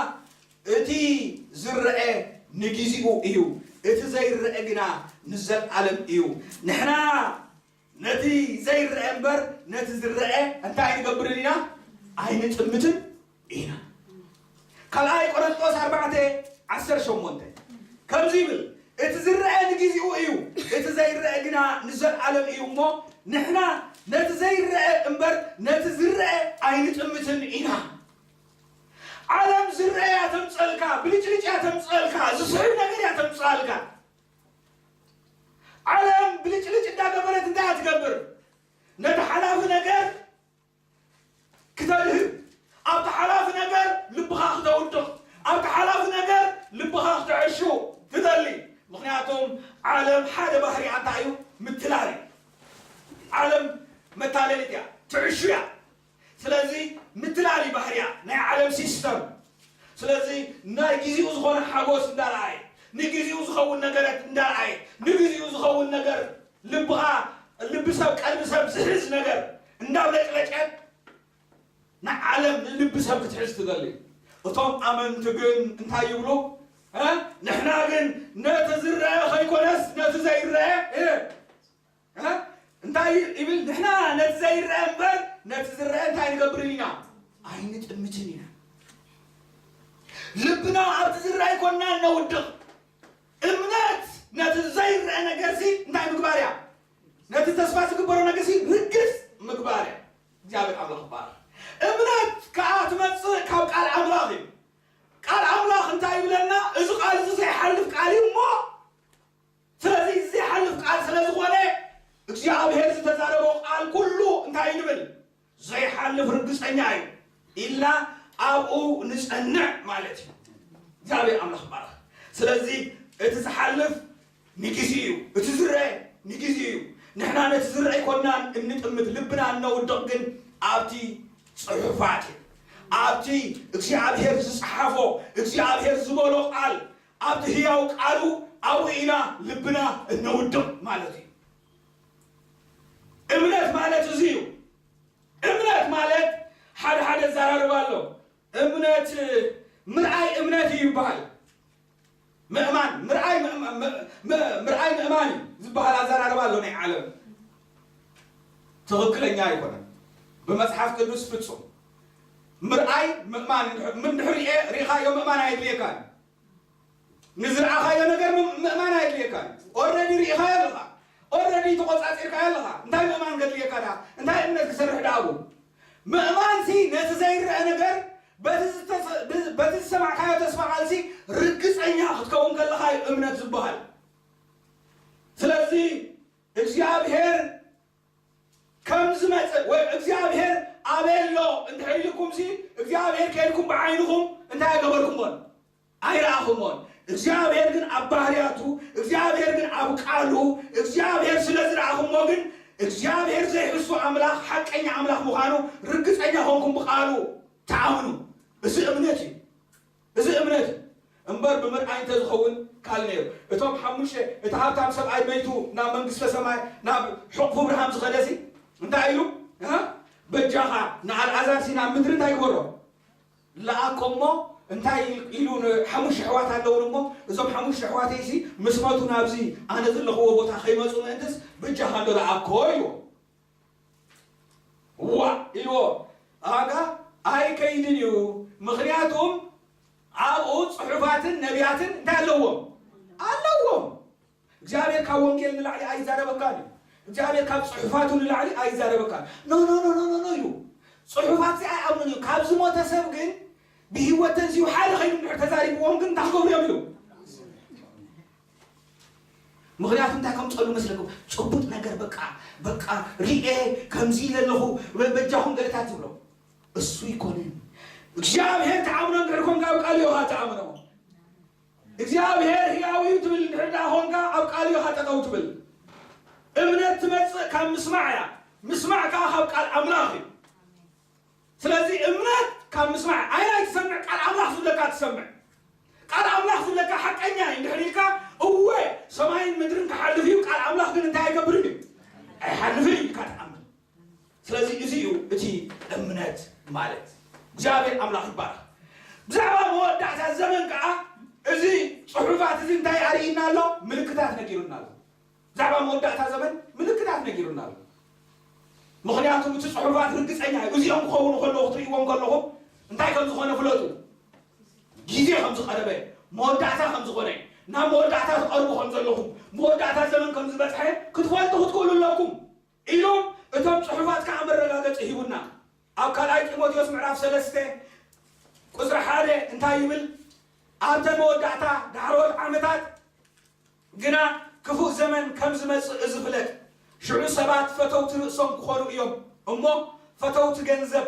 እቲ ዝረአ ንጊዜኡ እዩ፣ እቲ ዘይረአ ግና ንዘለኣለም እዩ። ንሕና ነቲ ዘይረአ እምበር ነቲ ዝረአ እንታይ ኣይንገብርን ኢና? ኣይንጥምትን ኢና። ካልኣይ ቆሮንጦስ ኣርባዕተ ዓሰርተ ሸሞንተ ከምዚ ይብል፣ እቲ ዝረአ ንጊዜኡ እዩ፣ እቲ ዘይረአ ግና ንዘለኣለም እዩ። እሞ ንሕና ነቲ ዘይረአ እምበር ነቲ ዝረአ ኣይንጥምትን ኢና። ዓለም ዝረአ እያ ተምፀልካ፣ ብልጭልጭ እያ ተምፀልካ፣ ዝስሕብ ነገር እያ ተምፀልካ። ዓለም ብልጭልጭ እንዳገበረት እንታይ እያ ትገብር? ነቲ ሓላፊ ነገር ክተድህብ፣ ኣብቲ ሓላፊ ነገር ልብኻ ክተውድቕ፣ ኣብቲ ሓላፊ ነገር ልብኻ ክተዕሹ ትደሊ። ምኽንያቱም ዓለም ሓደ ባህሪኣ እንታይ እዩ? ምትላል እዩ። ዓለም መታለሊት እያ፣ ትዕሹ እያ። ስለዚ ምትላል እዩ ባህሪኣ፣ ናይ ዓለም ሲስተም። ስለዚ ናይ ግዚኡ ዝኾነ ሓጎስ እንዳረኣየ፣ ንግዚኡ ዝኸውን ነገራት እንዳረኣየ፣ ንግዚኡ ዝኸውን ነገር ልብኻ፣ ልቢ ሰብ፣ ቀልቢ ሰብ ዝሕዝ ነገር እንዳብለጭለጨት ንዓለም ንልቢ ሰብ ክትሕዝ ትደሊ። እቶም ኣመንቲ ግን እንታይ ይብሉ? እ? ንሕና ግን ነቲ ዝረአ ከይኮነስ ነቲ ዘይረአ፣ እ? እ? እንታይ ይብል? ንሕና ነቲ ዘይረአ እምበር ነቲ ዝረአ እንታይ ንገብርን ኢና? ኣይንጥምትን ኢና። ልብና ኣብቲ ዝረአ ኣይኮንና ነውድቕ። እምነት ነቲ ዘይረአ ነገርሲ እንታይ ምግባር እያ? ነቲ ተስፋ ዝግበሮ ነገርሲ ርግጽ ምግባር እያ። እግዚኣብሔር ኣምላኽ ይባረኽ። እምነት ከኣ ትመጽእ ካብ ቃል ኣምላኽ እዩ። ቃል ኣምላኽ እንታይ ይብለና? እዚ ቃል እዚ ዘይሓልፍ ቃል እዩ እሞ፣ ስለዚ እዚ ዘይሓልፍ ቃል ስለ ዝኾነ፣ እግዚኣብሔር ዝተዛረቦ ቃል ኩሉ እንታይ ንብል? ዘይሓልፍ ርግጸኛ እዩ ኢልና ኣብኡ ንጸንዕ ማለት እዩ። እግዚኣብሔር ኣምላኽ ይባረኽ። ስለዚ እቲ ዝሓልፍ ንግዜ እዩ፣ እቲ ዝረአ ንግዜ እዩ። ንሕና ነቲ ዝረአ ኣይኮንናን እንጥምት፣ ልብና እነውድቕ ግን ኣብቲ ጽሑፋት እዩ። ኣብቲ እግዚኣብሔር ዝጸሓፎ፣ እግዚኣብሔር ዝበሎ ቃል፣ ኣብቲ ህያው ቃሉ ኣብኡ ኢና ልብና እነውድቕ ማለት እዩ። እምነት ማለት እዚ እዩ። እምነት ማለት ሓደ ሓደ ኣዘራርባ ኣሎ። እምነት ምርኣይ እምነት እዩ ይበሃል። ምእማን ምርኣይ ምእማ- ም- ም- ምርኣይ ምእማን እዩ ዝበሃል ኣዘራርባ ኣሎ ናይ ዓለም። ትኽክለኛ ኣይኮነን። ብመጽሓፍ ቅዱስ ፍጹም ምርኣይ ምእማን እንድሕ- ምን ድሕሪ ርኤ ርኢኻዮ ምእማን ኣየድልየካን። ንዝረኣኻዮ ነገር ም- ምእማን ኣየድልየካን። ኦረዲ ርኢኻዮ ኣለኻ። ኦረዲ ተቆጻጺርካዮ ኣለኻ። እንታይ ምእማን ከድልየካ ደኣ? እንታይ እምነት ክሰርሕ ደኣ ኣብኡ? ምእማንሲ ነቲ ዘይረአ ነገር በቲ ዝተሰ- ብ- በቲ ዝሰማዕካዮ ተስፋ ቃልሲ ርግጸኛ ክትከውን ከለኻ እዩ እምነት ዝበሃል። ስለዚ እግዚኣብሔር ከም ዝመጽእ ወይ እግዚኣብሔር ኣበይ ኣሎ እንድሕር ኢልኩምሲ እግዚኣብሔር ከይድኩም ብዓይንኹም እንታይ ኣይገበርኩሞን? ኣይረኣኹሞን። እግዚኣብሔር ግን ኣብ ባህርያቱ፣ እግዚኣብሔር ግን ኣብ ቃሉ፣ እግዚኣብሔር ስለ ዝረኣኹሞ ግን እግዚኣብሔር ዘይሕሱ ኣምላኽ ሓቀኛ ኣምላኽ ምዃኑ ርግጸኛ ኮንኩም ብቃሉ ትኣምኑ። እዚ እምነት እዩ። እዚ እምነት እዩ። እምበር ብምርኣይ እንተዝኸውን ካል ነይሩ። እቶም ሓሙሽተ፣ እቲ ሃብታም ሰብኣይ መይቱ ናብ መንግስተ ሰማይ ናብ ሕቑፉ እብርሃም ዝኸደሲ እንታይ ኢሉ? እ? በጃኻ ንኣልኣዛርሲ ናብ ምድሪ እንታይ ግበሮ? ለኣኮ እሞ እንታይ ኢሉ? ንሓሙሽተ ኣሕዋት ኣለውን እሞ እዞም ሓሙሽተ ኣሕዋተይሲ ምስ መቱ ናብዚ ኣነ ዘለኽዎ ቦታ ከይመፁ ምእንትስ በጃኻ እንዶ ለኣኮ ኢልዎ። ዋ ኢልዎ። ኣጋ ኣይከይድን እዩ። ምኽንያቱም ኣብኡ ፅሑፋትን ነቢያትን እንታይ ኣለዎም? ኣለዎም። እግዚኣብሔር ካብ ወንጌል ንላዕሊ ኣይዛረበካን እዩ። እግዚኣብሔር ካብ ፅሑፋቱ ንላዕሊ ኣይዛረበካን። ኖ ኖ ኖ ኖ ኖ ኖ ኢሉ። ፅሑፋት እዚ ኣይኣምኑን እዩ። ካብ ዝሞተ ሰብ ግን ብህይወት ተንሲኡ ሓደ ኸይኑ እንድሕር ተዛሪብዎም ግን እንታይ ክገብሩ እዮም ኢሉ። ምኽንያቱ እንታይ ከምፀሉ መስለኩም? ጭቡጥ ነገር በቃ በቃ ሪኤ ከምዚ ኢለ ኣለኹ በጃኹም ገለታት ዝብሎ እሱ ይኮንን። እግዚኣብሔር ተኣምኖ እንድሕር ኮንካ ኣብ ቃሉ ኢኻ ተኣምኖ። እግዚኣብሔር ህያው እዩ ትብል እንድሕር ደኣ ኾንካ ኣብ ቃሉ ኢኻ ጠጠው ትብል። እምነት ትመፅእ ካብ ምስማዕ እያ። ምስማዕ ከዓ ካብ ቃል ኣምላኽ እዩ። ስለዚ እምነት ካብ ምስማዕ ኣይናይ ትሰምዕ ቃል ኣምላኽ ዝብለካ ትሰምዕ። ቃል ኣምላኽ ዝብለካ ሓቀኛ እዩ እንድሕር ኢልካ እወ ሰማይን ምድርን ክሓልፍ እዩ ቃል ኣምላኽ ግን እንታይ ኣይገብርን እዩ ኣይሓልፍን እዩ ኢልካ ትኣምን። ስለዚ እዚ እዩ እቲ እምነት ማለት። እግዚኣብሔር ኣምላኽ ይባረኽ። ብዛዕባ መወዳእታ ዘመን ከዓ እዚ ፅሑፋት እዚ እንታይ ኣርእይና ኣሎ? ምልክታት ነጊሩና ኣሎ። ብዛዕባ መወዳእታ ዘመን ምልክታት ነጊሩና ኣሎ። ምኽንያቱ እቲ ፅሑፋት ርግፀኛ እዩ። እዚኦም ክኸውን ከለዉ ክትርእይዎም ከለኹም እንታይ ከም ዝኾነ ፍለጡ። ግዜ ከም ዝቐረበ፣ መወዳእታ ከም ዝኾነ፣ ናብ መወዳእታ ትቐርቡ ከም ዘለኹም፣ መወዳእታ ዘመን ከም ዝበፅሐ ክትፈልጡ ክትክእሉ ኣለኩም። ኢሉ እቶም ጽሑፋት ከኣ መረጋገጺ ሂቡና። ኣብ ካልኣይ ጢሞቴዎስ ምዕራፍ ሰለስተ ቁጽሪ ሓደ እንታይ ይብል? ኣብተን መወዳእታ ዳሕረዎት ዓመታት ግና ክፉእ ዘመን ከም ዝመጽእ እዚ ፍለጥ። ሽዑ ሰባት ፈተውቲ ርእሶም ክኾኑ እዮም እሞ፣ ፈተውቲ ገንዘብ፣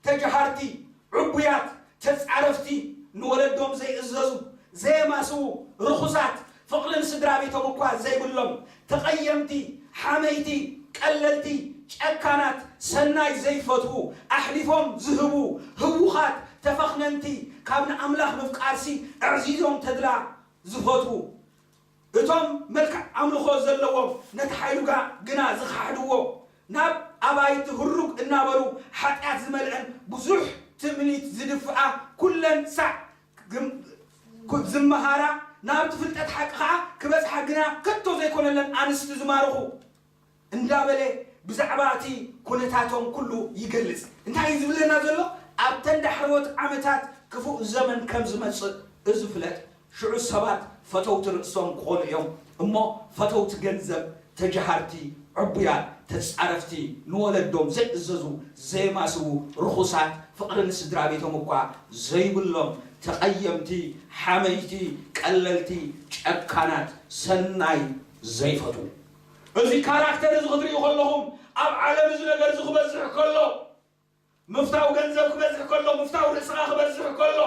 ተጀሃርቲ፣ ዕቡያት፣ ተጻረፍቲ፣ ንወለዶም ዘይእዘዙ፣ ዘየማስዉ፣ ርኹሳት፣ ፍቕሪ ንስድራ ቤቶም እኳ ዘይብሎም፣ ተቐየምቲ፣ ሓመይቲ፣ ቀለልቲ፣ ጨካናት፣ ሰናይ ዘይፈትዉ፣ ኣሕሊፎም ዝህቡ፣ ህዉኻት፣ ተፈኽነንቲ፣ ካብ ንኣምላኽ ምፍቃርሲ ኣዕዚዞም ተድላ ዝፈትዉ፣ እቶም መልክዕ ኣምልኾ ዘለዎም ነቲ ሓይሉ ጋ-፣ ግና ዝኸሕድዎ፣ ናብ ኣባይቲ ህሩግ እናበሉ ሓጢኣት ዝመልአን ብዙሕ ትምኒት ዝድፍኣ ኩለን ሳዕ ግም-፣ ኩ-፣ ዝመሃራ ናብቲ ፍልጠት ሓቂ ኸዓ ክበጽሓ ግና ከቶ ዘይኮነለን ኣንስቲ ዝማርኹ እንዳበለ ብዛዕባ እቲ ኩነታቶም ኩሉ ይገልጽ። እንታይ እዩ ዝብለና ዘሎ? ኣብተን ዳሕረዎት ዓመታት ክፉእ ዘመን ከም ዝመጽእ እዚ ፍለጥ። ሽዑ ሰባት ፈተውቲ ርእሶም ክኾኑ እዮም እሞ፣ ፈተውቲ ገንዘብ፣ ተጀሃርቲ፣ ዕቡያት፣ ተጻረፍቲ፣ ንወለዶም ዘይእዘዙ፣ ዘየማስዉ፣ ርኹሳት፣ ፍቕሪ ንስድራ ቤቶም እኳ ዘይብሎም፣ ተቐየምቲ፣ ሓመይቲ፣ ቀለልቲ፣ ጨካናት፣ ሰናይ ዘይፈትዉ። እዚ ካራክተር እዚ ክትርእዩ ከለኹም፣ ኣብ ዓለም እዚ ነገር እዚ ክበዝሕ ከሎ፣ ምፍታው ገንዘብ ክበዝሕ ከሎ፣ ምፍታው ርእስኻ ክበዝሕ ከሎ፣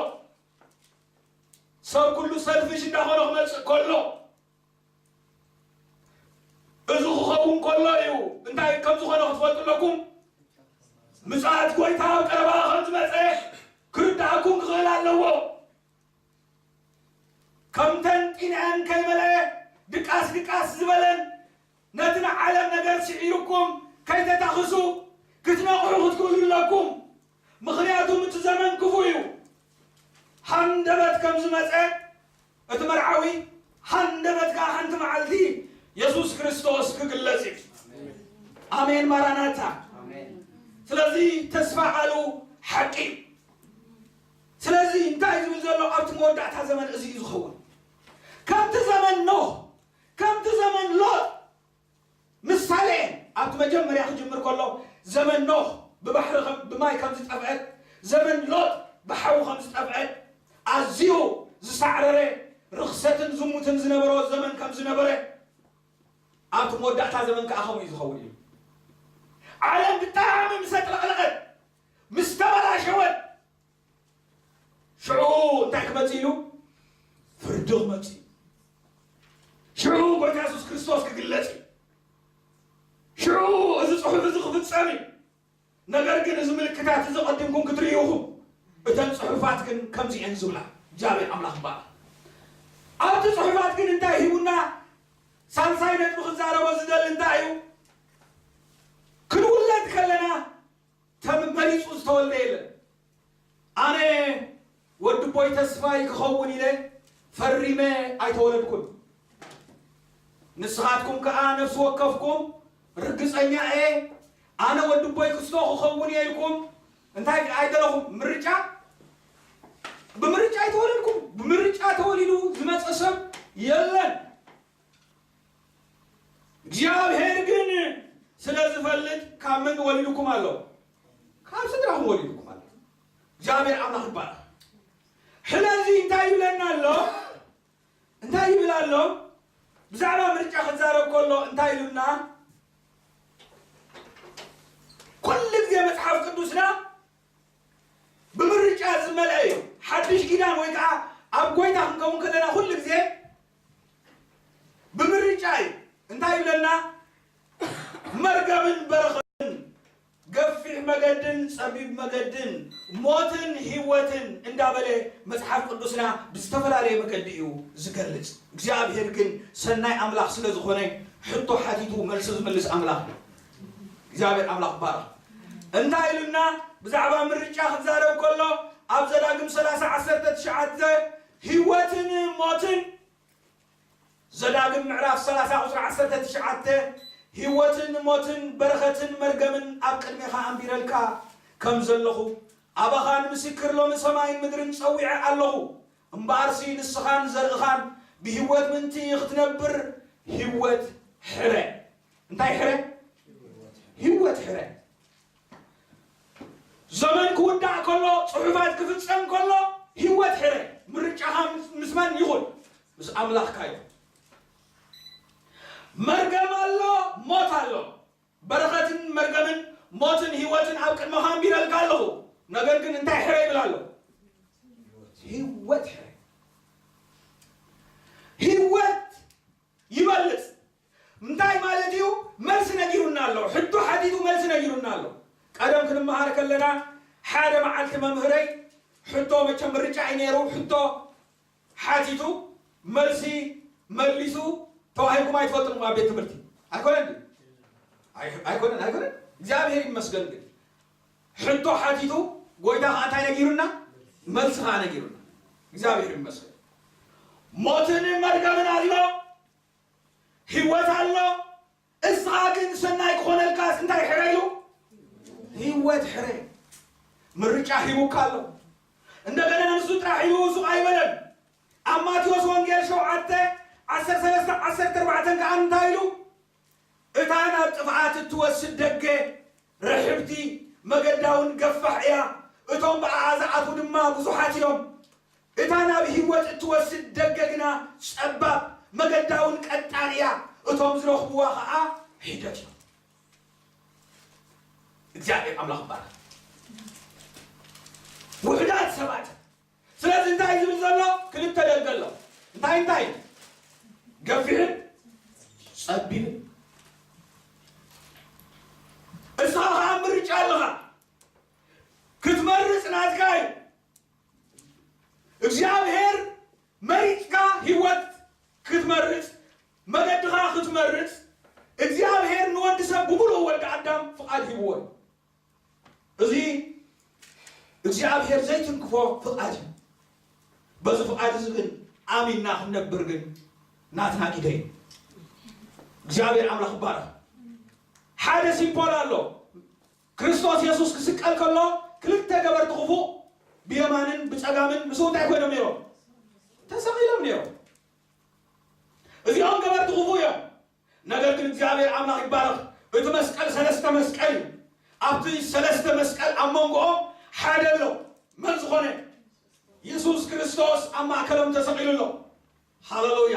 ሰብ ኩሉ ሰልፊሽ እንዳኾነ ክመጽእ ከሎ፣ እዚ ክኸውን ከሎ እዩ። እንታይ ከም ዝኾነ ክትፈልጡ ኣለኩም። ምጽኣት ጎይታ ኣብ ቀረባ ከም ዝመጸ ክርዳእኩም ክኽእል ኣለዎ። ከምተን ጢንዐን ከይመልአ ድቃስ ድቃስ ዝበለን ነቲ ንዓለም ነገር ስዒሩኩም ከይተታኽሱ ክትነቕሑ ክትክእሉ ኣለኩም። ምኽንያቱም እቲ ዘመን ክፉእ እዩ። ሃንደበት ከም ዝመጸ እቲ መርዓዊ ሃንደበት ከኣ ሓንቲ መዓልቲ የሱስ ክርስቶስ ክግለጽ እዩ። ኣሜን ማራናታ። ስለዚ ተስፋ ቃሉ ሓቂ እዩ። ስለዚ እንታይ ዝብል ዘሎ ኣብቲ መወዳእታ ዘመን እዚ እዩ ዝኸውን። ከምቲ ዘመን ኖህ፣ ከምቲ ዘመን ሎጥ ምሳሌ ኣብቲ መጀመርያ ክጅምር ከሎ ዘመን ኖህ ብባሕሪ ከም- ብማይ ከም ዝጠፍአት፣ ዘመን ሎጥ ብሓዊ ከም ዝጠፍአት፣ ኣዝዩ ዝሳዕረረ ርኽሰትን ዝሙትን ዝነበሮ ዘመን ከም ዝነበረ ኣብቲ መወዳእታ ዘመን ከዓ ከምኡ እዩ ዝኸውን እዩ። ዓለም ብጣዕሚ ምስ ኣጥለቕለቐት፣ ምስ ተበላሸወት፣ ሽዑ እንታይ ክመጽእ ኢሉ? ፍርዲ ክመጽእ እዩ። ሽዑ ጎይታ የሱስ ክርስቶስ ክግለጽ እዩ። ሽዑ እዚ ጽሑፍ እዚ ክፍጸም እዩ። ነገር ግን እዚ ምልክታት እዚ ቀዲምኩም ክትርእዩ ኢኹም። እተን ጽሑፋት ግን ከምዚ እየን ዝብላ። እግዚኣብሔር ኣምላኽ ይባረኽ። ኣብቲ ጽሑፋት ግን እንታይ ሂቡና? ሳልሳይ ነጥቢ ክዛረቦ ዝደሊ እንታይ እዩ? ክንውለድ ከለና ተመሪጹ ዝተወልደ የለን። ኣነ ወዲ ቦይ ተስፋይ ክኸውን ኢለ ፈሪመ ኣይተወለድኩን። ንስኻትኩም ከኣ ነፍሲ ወከፍኩም ርግጸኛ እየ ኣነ ወዲ ቦይ ክስቶ ክኸውን እየ ኢልኩም እንታይ ኣይደለኹም። ምርጫ ብምርጫ ኣይተወለድኩም። ብምርጫ ተወሊዱ ዝመጸ ሰብ የለን። እግዚኣብሔር ግን ስለ ዝፈልጥ ካብ መን ወሊዱኩም ኣሎ? ካብ ስድራኹም ወሊዱኩም ኣሎ። እግዚኣብሔር ኣምላኽ ይባረኽ። ስለዚ እንታይ ይብለና ኣሎ? እንታይ ይብል ኣሎ? ብዛዕባ ምርጫ ክዛረብ ከሎ እንታይ ኢሉና? ኩሉ ግዜ መጽሓፍ ቅዱስና ብምርጫ ዝመልአ እዩ። ሓድሽ ኪዳን ወይ ከዓ ኣብ ጎይታ ክንከውን ከለና ኩሉ ግዜ ብምርጫ እዩ። እንታይ ይብለና? መርገምን በረኸትን፣ ገፊሕ መገድን ጸቢብ መገድን፣ ሞትን ህይወትን እንዳበለ መጽሓፍ ቅዱስና ብዝተፈላለየ መገዲ እዩ ዝገልጽ። እግዚኣብሔር ግን ሰናይ ኣምላኽ ስለ ዝኾነ ሕቶ ሓቲቱ መልሲ ዝምልስ ኣምላኽ እዩ። እግዚኣብሔር ኣምላኽ ይባረኽ። እንታይ ኢሉና? ብዛዕባ ምርጫ ክዛረብ ከሎ ኣብ ዘዳግም ሰላሳ ዓሰርተ ትሽዓተ ህይወትን ሞትን ዘዳግም ምዕራፍ ሰላሳ ቁጽሪ ዓሰርተ ትሽዓተ፣ ህይወትን ሞትን በረኸትን መርገምን ኣብ ቅድሜኻ ኣንቢረልካ ከም ዘለኹ፣ ኣባኻ ንምስክር ሎሚ ሰማይን ምድርን ጸዊዐ ኣለኹ። እምበኣርሲ ንስኻን ዘርእኻን ብህይወት ምእንቲ ክትነብር ህይወት ሕረ። እንታይ ሕረ? ህይወት ሕረ። ዘመን ክውዳእ ከሎ፣ ጽሑፋት ክፍጸም ከሎ፣ ህይወት ሕረ። ምርጫኻ ምስ- ምስ መን ይኹን? ምስ ኣምላኽካ እዩ። መርገም ኣሎ፣ ሞት ኣሎ። በረኸትን መርገምን ሞትን ህይወትን ኣብ ቅድመኻ ኣንቢረልካ ኣለኹ። ነገር ግን እንታይ ሕረ ይብል ኣሎ? ህይወት ሕረ። ህይወት ይበልጽ። እንታይ ማለት እዩ? መልሲ ነጊሩና ኣሎ። ሕቶ ሓቲቱ መልሲ ነጊሩና ኣሎ። ቀደም ክንመሃር ከለና ሓደ መዓልቲ መምህረይ ሕቶ፣ መቸም ምርጫ እዩ ነይሩ፣ ሕቶ ሓቲቱ መልሲ መሊሱ ተዋሂብኩም ኣይትፈልጡን ኣብ ቤት ትምህርቲ። ኣይኮነን ድዩ? ኣይ- ኣይኮነን፣ ኣይኮነን። እግዚኣብሔር ይመስገን። ግን ሕቶ ሓቲቱ ጎይታ ከዓ እንታይ ነጊሩና? መልሲ ከዓ ነጊሩና። እግዚኣብሔር ይመስገን። ሞትን መርገምን ኣሎ፣ ህይወት ኣሎ። እስኻ ግን ሰናይ ክኾነልካስ እንታይ ሕረ ኢሉ? ህይወት ሕረ። ምርጫ ሂቡካ ኣሎ። እንደገና ንሱ ጥራሕ ኢሉ ሱቕ ኣይበለን። ኣብ ማቴዎስ ወንጌል ሸውዓተ ዓሰርተ ሰለስተ ዓሰርተ ኣርባዕተ ከዓ እንታይ ኢሉ? እታ ናብ ጥፍኣት እትወስድ ደገ ርሕብቲ፣ መገዳ እውን ገፋሕ እያ፣ እቶም ብኣኣ ዝኣትዉ ድማ ብዙሓት እዮም። እታ ናብ ህይወት እትወስድ ደገ ግና ጸባብ፣ መገዳ እውን ቀጣን እያ፣ እቶም ዝረኽብዋ ኸኣ ሒደት እዮም። እግዚኣብሔር ኣምላኽ ይባረኽ። ውሑዳት ሰባት ስለዚ እንታይ ዝብል ዘሎ? ክልተ ደገ ኣሎ። እንታይ እንታይ? ገፊሕን ጸቢብን። እስኻ ኸዓ ምርጫ ኣለኻ። ክትመርጽ ናትካ እዩ። እግዚኣብሔር መሪጽካ ህይወት ክትመርጽ፣ መገድኻ ክትመርጽ እግዚኣብሔር ንወዲ ሰብ ብምሉእ ወዲ ኣዳም ፍቓድ ሂብዎ እዩ። እዚ እግዚኣብሔር ዘይትንክፎ ፍቓድ እዩ። በዚ ፍቓድ እዚ ግን ኣሚንና ክንነብር ግን ናትና ግደ እዩ። እግዚኣብሔር ኣምላኽ ይባረኽ። ሓደ ሲምፖል ኣሎ። ክርስቶስ የሱስ ክስቀል ከሎ ክልተ ገበርቲ ክፉእ ብየማንን ብጸጋምን ምስኡ እንታይ ኮይኖም ነይሮም? ተሰቒሎም ነይሮም። እዚኦም ገበርቲ ክፉእ እዮም። ነገር ግን እግዚኣብሔር ኣምላኽ ይባረኽ። እቲ መስቀል ሰለስተ መስቀል እዩ። ኣብቲ ሰለስተ መስቀል ኣብ መንጎኦም ሓደ ኣሎ። መን ዝኾነ? የሱስ ክርስቶስ ኣብ ማእከሎም ተሰቒሉ ኣሎ። ሃሌሉያ።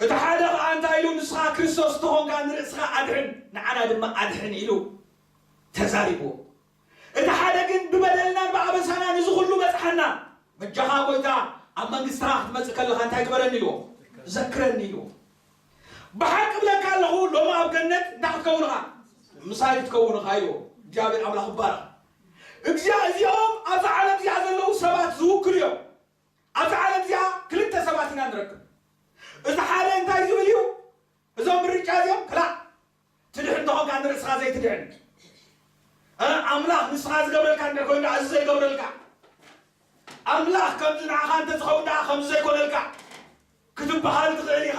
እቲ ሓደ ኸዓ እንታይ ኢሉ? ንስኻ ክርስቶስ ተኾንካ ንርእስኻ ኣድሕን፣ ንዓና ድማ ኣድሕን ኢሉ ተዛሪብዎ። እቲ ሓደ ግን ብበደልናን ብኣበሳናን እዚ ኹሉ በጽሓና፣ በጃኻ ጎይታ ኣብ መንግስትኻ ክትመጽእ ከለኻ እንታይ ግበረኒ ኢልዎ? ዘክረኒ ኢልዎ። ብሓቂ እብለካ ኣለኹ ሎሚ ኣብ ገነት እንታይ ክትከውን ኢኻ? ምሳይ ክትከውን ኢኻ ኢልዎ። እግዚኣብሔር ኣምላኽ ይባረኽ። እግዚኣብ-፣ እዚኦም ኣብዛ ዓለም እዚኣ ዘለዉ ሰባት ዝውክሉ እዮም። ኣብዛ ዓለም እዚኣ ክልተ ሰባት ኢና ንረክብ። እዚ ሓደ እንታይ ዝብል እዩ? እዞም ምርጫ እዚኦም ክላእ ትድሕን እንተኾንካ ንርእስኻ ዘይትድሕን። እ፣ ኣምላኽ ንስኻ ዝገብረልካ እንድሕር ኮይኑ ደኣ እዚ ዘይገብረልካ። ኣምላኽ ከምዚ ንዓኻ እንተዝኸውን ደኣ ከምዚ ዘይኮነልካ ክትበሃል ትኽእል ኢኻ።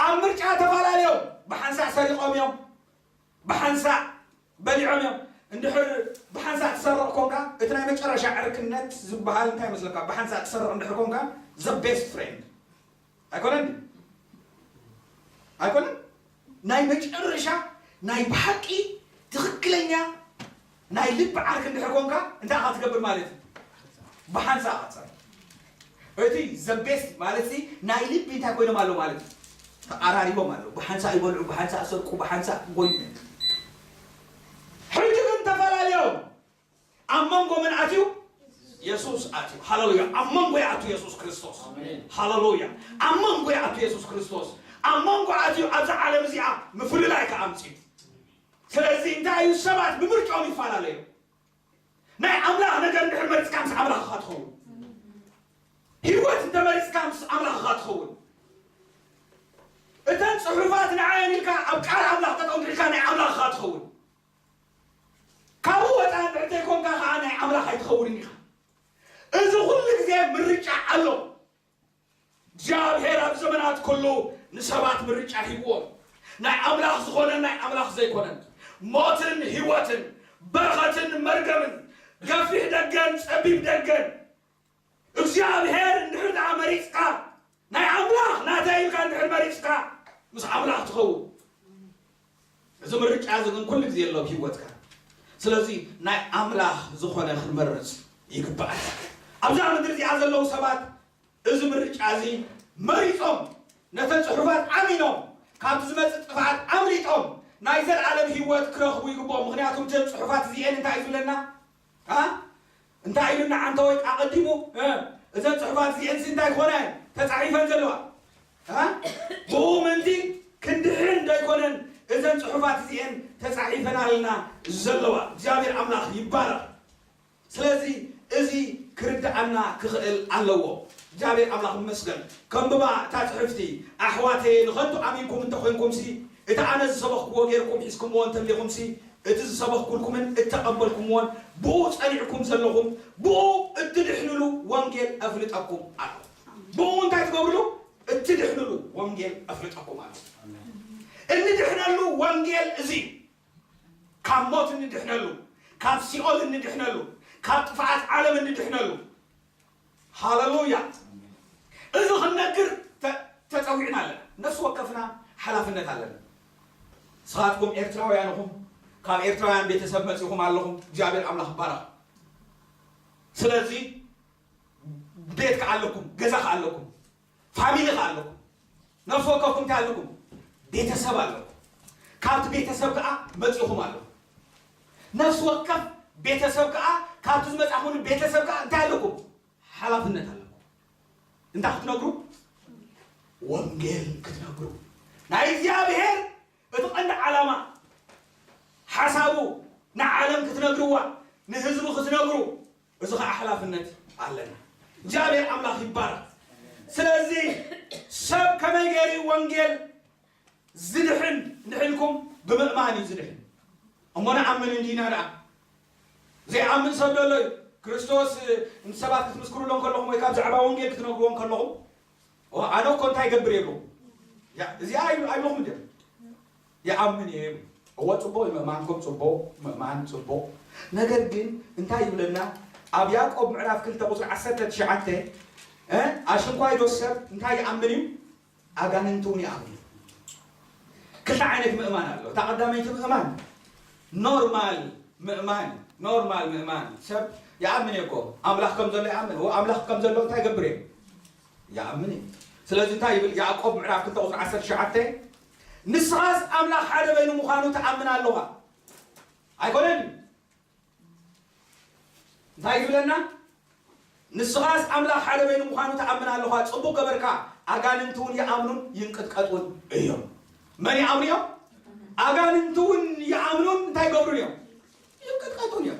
ኣብ ምርጫ ተፈላለዮም ብሓንሳእ ሰሪቖም እዮም። ብሓንሳእ በሊዖም እዮም። እንድሕር ብሓንሳእ ትሰርቕ ኮንካ፣ እቲ ናይ መጨረሻ ዕርክነት ዝበሃል እንታይ ይመስለካ? ብሓንሳእ ትሰርቕ እንድሕር ኮንካ፣ the best friend ኣይኮነን ድዩ? ኣይኮነን? ናይ መጨረሻ ናይ ብሓቂ ትኽክለኛ ናይ ልቢ ዓርኪ እንድሕር ኮንካ፣ እንታይ ኢኻ ትገብር ማለት እዩ? ብሓንሳእ ኢኻ ትሰርቕ። እቲ the best ማለት ሲ ናይ ልቢ እንታይ ኮይኖም ኣለዉ ማለት እዩ? ተቐራሪቦም ኣለዉ። ብሓንሳእ ይበልዑ፣ ብሓንሳእ ይሰርቁ፣ ብሓንሳእ ይጎዩ። ሕጂ ግን ተፈላለዮም። ኣብ መንጎ መን ኣትዩ? የሱስ ኣትዩ። ሃሌሉያ። ኣብ መንጎ ይኣቱ የሱስ ክርስቶስ። ኣሜን። ሃሌሉያ። ኣብ መንጎ ይኣቱ የሱስ ክርስቶስ። ኣብ መንጎ ኣትዩ ኣብዛ ዓለም እዚኣ ምፍልላይ ከኣ ኣምጺኡ። ስለዚ እንታይ እዩ? ሰባት ብምርጫኦም ይፈላለዩ። ናይ ኣምላኽ ነገር እንድሕር መሪጽካ ምስ ኣምላኽኻ ትኸውን። ህይወት እንተ መሪጽካ ምስ ኣምላኽኻ ትኸውን። እተን ጽሑፋት ንዓየን ኢልካ ኣብ ቃል ኣምላኽ ጠጠው እንድሕር ኢልካ ናይ ኣምላኽኻ ትኸውን። ካብኡ ወጻኢ እንድሕር ዘይኮንካ ከኣ ናይ ኣምላኽ ኣይትኸውንን ኢኻ። እዚ ኩሉ ግዜ ምርጫ ኣሎ። እግዚኣብሔር ኣብ ዘመናት ኩሉ ንሰባት ምርጫ ሂብዎም። ናይ ኣምላኽ ዝኾነን ናይ ኣምላኽ ዘይኮነን፣ ሞትን ህይወትን፣ በረኸትን መርገምን፣ ገፊሕ ደገን ጸቢብ ደገን። እግዚኣብሔር እንድሕር ደኣ መሪጽካ፣ ናይ ኣምላኽ ናተይ ኢልካ እንድሕር መሪጽካ፣ ምስ ኣምላኽ ትኸውን። እዚ ምርጫ እዚ ግን ኩሉ ግዜ ኣሎ ኣብ ህይወትካ። ስለዚ ናይ ኣምላኽ ዝኾነ ክንመርጽ ይግባእ። ኣብዛ ምድሪ እዚኣ ዘለዉ ሰባት እዚ ምርጫ እዚ መሪጾም፣ ነተን ጽሑፋት ኣሚኖም፣ ካብቲ ዝመጽእ ጥፍኣት ኣምሊጦም ናይ ዘለኣለም ህይወት ክረኽቡ ይግብኦም። ምኽንያቱ እተን ጽሑፋት እዚኤን እንታይ እዩ ዝብለና? ኣ? እንታይ ኢሉና ዓንተወይ ኣቐዲሙ? እ፣ እዘን ጽሑፋት እዚኤን ሲ እንታይ ክኾና እየን ተጻሒፈን ዘለዋ? እ? ብኡ ምእንቲ ክንድሕን ዶ ኣይኮነን እዘን ጽሑፋት እዚኤን ተጻሒፈናልና ዘለዋ? እግዚኣብሔር ኣምላኽ ይባረኽ። ስለዚ እዚ ክርድኣና ክኽእል ኣለዎ። እግዚኣብሔር ኣምላኽ ይመስገን። ከንብባ እታ ጽሕፍቲ፣ ኣሕዋተየ ንኸንቱ ኣሚንኩም እንተኾይንኩምሲ፣ እቲ ኣነ ዝሰበኽክዎ ጌርኩም ሒዝኩምዎ እንተሊኹምሲ፣ እቲ ዝሰበኽኩልኩምን እተቐበልኩምዎን ብኡ ጸኒዕኩም ዘለኹም፣ ብኡ እትድሕንሉ ወንጌል ኣፍልጠኩም ኣለኹ። ብኡ እንታይ ትገብርሉ? እትድሕንሉ ወንጌል ኣፍልጠኩም ኣለኹ። እንድሕነሉ ወንጌል እዚ እዩ። ካብ ሞት እንድሕነሉ፣ ካብ ሲኦል እንድሕነሉ፣ ካብ ጥፍኣት ዓለም እንድሕነሉ። ሃሌሉያ። እዚ ክንነግር ተ-፣ ተጸዊዕና ኣለና። ነፍሲ ወከፍና ሓላፍነት ኣለና። ንስኻትኩም ኤርትራውያን ኢኹም፣ ካብ ኤርትራውያን ቤተሰብ መጺኹም ኣለኹም። እግዚኣብሔር ኣምላኽ ይባረኽ። ስለዚ ቤት ከኣ ኣለኩም፣ ገዛ ከኣ ኣለኩም፣ ፋሚሊ ከኣ ኣለኩም፣ ነፍሲ ወከፍኩም እንታይ ኣለኩም? ቤተሰብ ኣለኩም። ካብቲ ቤተሰብ ከኣ መጺኹም ኣለኹም። ነፍሲ ወከፍ ቤተሰብ ከኣ ካብቲ ዝመጻኹሉ ቤተሰብ ከኣ እንታይ ኣለኩም? ሓላፍነት ኣለኩም። እንታይ ክትነግሩ? ወንጌል ክትነግሩ። ናይ እግዚኣብሔር እቲ ቀንዲ ዓላማ፣ ሓሳቡ ንዓለም ክትነግርዋ፣ ንህዝቡ ክትነግሩ፣ እዚ ኸዓ ሓላፍነት ኣለና። እግዚኣብሔር ኣምላኽ ይባረኽ። ስለዚ ሰብ ከመይ ገይሩ እዩ ወንጌል ዝድሕን እንድሕልኩም? ብምእማን እዩ ዝድሕን። እሞ ንኣምን እንዲና ደኣ? ዘይኣምን ሰብ ደሎ እዩ። ክርስቶስ ንሰባት ክትምስክሩሎም ከለኹም ወይ ካብ ዛዕባ ወንጌል ክትነግርዎም ከለኹም፣ "ኦ፣ ኣነ እኮ እንታይ ይገብር?" የብሉ። ያ፣ እዚኣ ኣይብ-፣ ኣይብልኹም እንዲዮም። "ይኣምን እየ" ይብሉ። እወ፣ ጽቡቕ እዩ፣ ምእማንኩም ጽቡቕ፣ ምእማን ጽቡቕ። ነገር ግን እንታይ ይብለና? ኣብ ያዕቆብ ምዕራፍ ክልተ ቁጽሪ ዓሰርተ ትሽዓተ፣ እ፣ ኣሽንኳይ ዶ ሰብ እንታይ ይኣምን እዩ? ኣጋንንቲ እውን ይኣምኑ። ክልተ ዓይነት ምእማን ኣሎ። እታ ቀዳመይቲ ምእማን ኖርማል ምእማን፣ ኖርማል ምእማን ሰብ ይኣምን እየ እኮ፣ ኣምላኽ ከም ዘሎ ይኣምን። እወ፣ ኣምላኽ ከም ዘሎ እንታይ ይገብር እየ? ይኣምን እየ። ስለዚ እንታይ ይብል ያዕቆብ ምዕራፍ ክልተ ቁጽሪ ዓሰርተ ትሽዓተ? "ንስኻስ ኣምላኽ ሓደ በይኑ ምዃኑ ትኣምን ኣለኻ?" ኣይኮነን? እንታይ ይብለና? "ንስኻስ ኣምላኽ ሓደ በይኑ ምዃኑ ትኣምን ኣለኻ፣ ጽቡቕ ገበርካ፣ ኣጋንንቲ እውን ይኣምኑን ይንቅጥቀጡን እዮም።" መን ይኣምኑ እዮም? ኣጋንንቲ እውን ይኣምኑን እንታይ ይገብሩን እዮም? ይንቅጥቀጡን እዮም።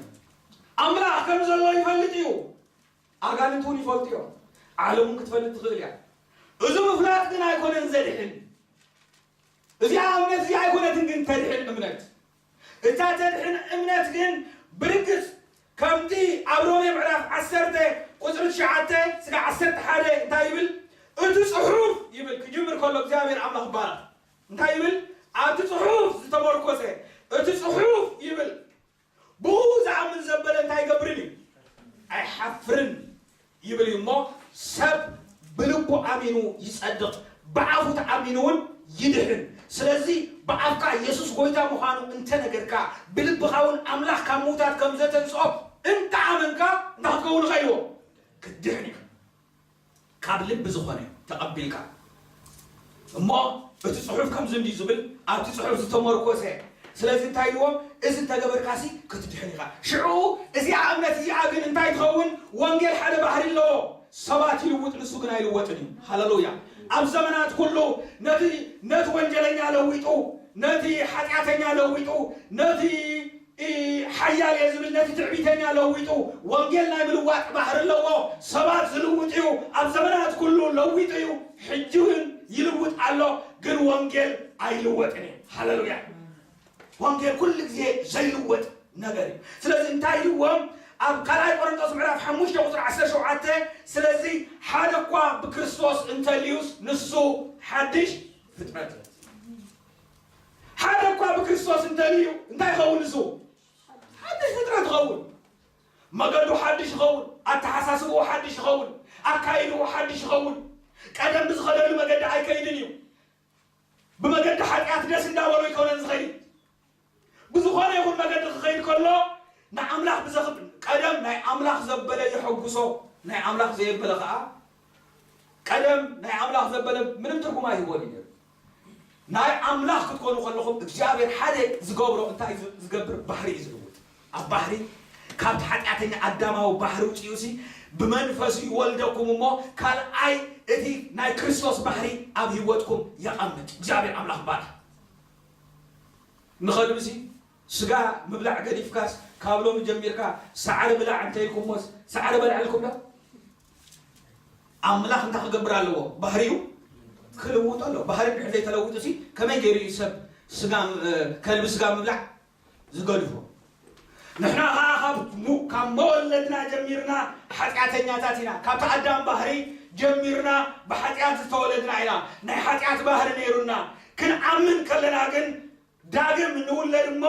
ኣምላኽ ከም ዘሎ ይፈልጥ እዩ። ኣጋንንቲ እውን ይፈልጡ እዮም። ዓለም እውን ክትፈልጥ ትኽእል እያ። እዚ ምፍላጥ ግን ኣይኮነን ዘድሕን። እዚኣ እምነት እዚኣ ኣይኮነትን ግን ተድሕን እምነት። እታ ተድሕን እምነት ግን ብርግጽ ከምቲ ኣብ ሮሜ ምዕራፍ ዓሰርተ ቁጽሪ ትሽዓተ ስጋዕ ዓሰርተ ሓደ እንታይ ይብል? እቲ ጽሑፍ ይብል፣ ክጅምር ከሎ እግዚኣብሔር ኣምላኽ ይባረኽ። እንታይ ይብል? ኣብቲ ጽሑፍ ዝተመርኮሰ፣ እቲ ጽሑፍ ይብል፣ ብኡ ዝኣምን ዘበለ እንታይ ይገብርን እዩ? ኣይሓፍርን ይብል እዩ እሞ፣ ሰብ ብልቡ ኣሚኑ ይጸድቕ፣ ብኣፉ ተኣሚኑ እውን ይድሕን። ስለዚ ብኣፍካ የሱስ ጎይታ ምዃኑ እንተነገርካ፣ ብልብኻ እውን ኣምላኽ ካብ ምዉታት ከም ዘተንስኦ እንተኣመንካ፣ እንታይ ክትከውን ኢኻ ኢልዎ? ክትድሕን ኢኻ። ካብ ልቢ ዝኾነ ተቐቢልካ። እሞ እቲ ጽሑፍ ከምዚ እንድዩ ዝብል፣ ኣብቲ ጽሑፍ ዝተመርኮሰ። ስለዚ እንታይ ኢልዎም? እዚ እንተገበርካሲ ክትድሕን ኢኻ። ሽዑ እዚኣ እምነት እዚኣ ግን እንታይ ትኸውን? ወንጌል ሓደ ባህሪ ኣለዎ። ሰባት ይልውጥ፣ ንሱ ግን ኣይልወጥን እዩ። ሃሌሉያ። ኣብ ዘመናት ኩሉ ነቲ፣ ነቲ ወንጀለኛ ለዊጡ፣ ነቲ ሓጢኣተኛ ለዊጡ፣ ነቲ ኢ-፣ ሓያል እየ ዝብል ነቲ ትዕቢተኛ ለዊጡ፣ ወንጌል ናይ ምልዋጥ ባህሪ ኣለዎ። ሰባት ዝልውጥ እዩ። ኣብ ዘመናት ኩሉ ለዊጡ እዩ። ሕጂ እውን ይልውጥ ኣሎ፣ ግን ወንጌል ኣይልወጥን እዩ። ሃሌሉያ። ወንጌል ኩሉ ግዜ ዘይልወጥ ነገር እዩ። ስለዚ እንታይ ኢልዎም? ኣብ ካልኣይ ቆሮንቶስ ምዕራፍ ሓሙሽተ ቁጽሪ ዓሰርተ ሸውዓተ፣ ስለዚ ሓደ እኳ ብክርስቶስ እንተልዩስ ንሱ ሓድሽ ፍጥረት እዩ። ሓደ እኳ ብክርስቶስ እንተልዩ እንታይ ይኸውን? ንሱ ሓድሽ ፍጥረት ይኸውን። መገዱ ሓድሽ ይኸውን፣ ኣተሓሳስብኡ ሓድሽ ይኸውን፣ ኣካይድኡ ሓድሽ ይኸውን። ቀደም ብዝኸደሉ መገዲ ኣይከይድን እዩ። ብመገዲ ሓጢኣት ደስ እንዳበሎ ኣይኮነን ዝኸይድ። ብዝኾነ ይኹን መገዲ ክኸይድ ከሎ ንኣምላኽ ብዘኽብ-፣ ቀደም ናይ ኣምላኽ ዘበለ የሐጉሶ፣ ናይ ኣምላኽ ዘየበለ ኸኣ፣ ቀደም ናይ ኣምላኽ ዘበለ ምንም ትርጉም ኣይህቦን እዩ ነይሩ። ናይ ኣምላኽ ክትኮኑ ከለኹም እግዚኣብሔር ሓደ ዝገብሮ እንታይ ዝ-፣ ዝገብር ባህሪ እዩ ዝልውጥ። ኣብ ባህሪ ካብቲ ሓጢኣተኛ ኣዳማዊ ባህሪ ውፅኡ ሲ ብመንፈሱ ይወልደኩም እሞ ካልኣይ እቲ ናይ ክርስቶስ ባህሪ ኣብ ህይወትኩም የቐምጥ። እግዚኣብሔር ኣምላኽ ባርኽ። ንኸልብሲ ስጋ ምብላዕ ገዲፍካስ ካብ ሎሚ ጀሚርካ ሳዕሪ ብላዕ እንተኢልኩሞስ ሳዕሪ በልዐልኩም ዶ? ኣምላኽ እንታይ ክገብር ኣለዎ? ባህሪኡ ክልውጦ ኣለዎ። ባህሪ እንድሕር ዘይተለዊጡ ሲ ከመይ ገይሩ እዩ ሰብ ስጋ፣ እ፣ ከልቢ ስጋ ምብላዕ ዝገድፎ? ንሕና ኸዓ ካብ ሙ-፣ ካብ መወለድና ጀሚርና ሓጢኣተኛታት ኢና። ካብቲ ኣዳም ባህሪ ጀሚርና ብሓጢኣት ዝተወለድና ኢና። ናይ ሓጢኣት ባህሪ ነይሩና። ክንኣምን ከለና ግን ዳግም ንውለድ እሞ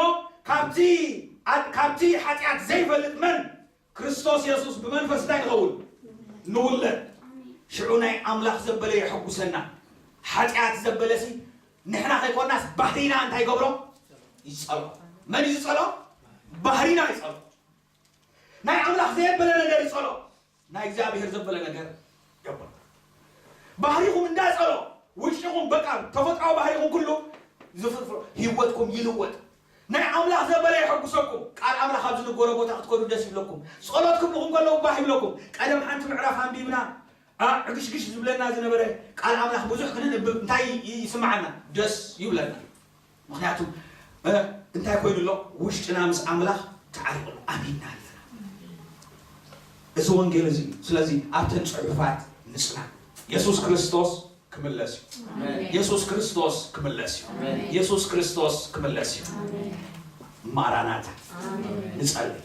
ካብቲ፣ ኣ-፣ ካብቲ ሓጢኣት ዘይፈልጥ መን? ክርስቶስ የሱስ ብመንፈስ እንታይ ንኸውን? ንውለድ። ሽዑ ናይ ኣምላኽ ዘበለ የሐጉሰና። ሓጢኣት ዘበለሲ ንሕና ከይኮናስ ባህሪና እንታይ ይገብሮ? ይጸሎ። መን እዩ ዝጸሎ? ባህሪና ይጸሎ። ናይ ኣምላኽ ዘየበለ ነገር ይጸሎ። ናይ እግዚኣብሔር ዘበለ ነገር የብሎ። ባህሪኹም እንዳጸሎ፣ ውሽጥኹም በቃ ተፈጥሮኣዊ ባህሪኹም ኩሉ ዝፍርፍሮ፣ ህይወትኩም ይልወጥ። ናይ ኣምላኽ ዘበለ የሐጉሰኩም። ቃል ኣምላኽ ኣብ ዝንገሮ ቦታ ክትከዱ ደስ ይብለኩም። ጸሎት ክብልኹም ከለዉ ባህ ይብለኩም። ቀደም ሓንቲ ምዕራፍ ኣንቢብና፣ ኣ፣ ዕግሽግሽ ዝብለና ዝነበረ ቃል ኣምላኽ ብዙሕ ክንንብብ እንታይ ይ-፣ ይስምዓና? ደስ ይብለና። ምኽንያቱ፣ እ፣ እንታይ ኮይኑ ኣሎ? ውሽጥና ምስ ኣምላኽ ተዓሪቑ ኣሎ። ኣሚንና ኣለና። እዚ ወንጌል እዚ እዩ። ስለዚ ኣብተን ጽሑፋት ንጽና። የሱስ ክርስቶስ ክምለስ እዩ። ኣሜን። የሱስ ክርስቶስ ክምለስ እዩ። ኣሜን። የሱስ ክርስቶስ ክምለስ እዩ። ኣሜን። ማራናታ። ኣሜን። ንጸልይ።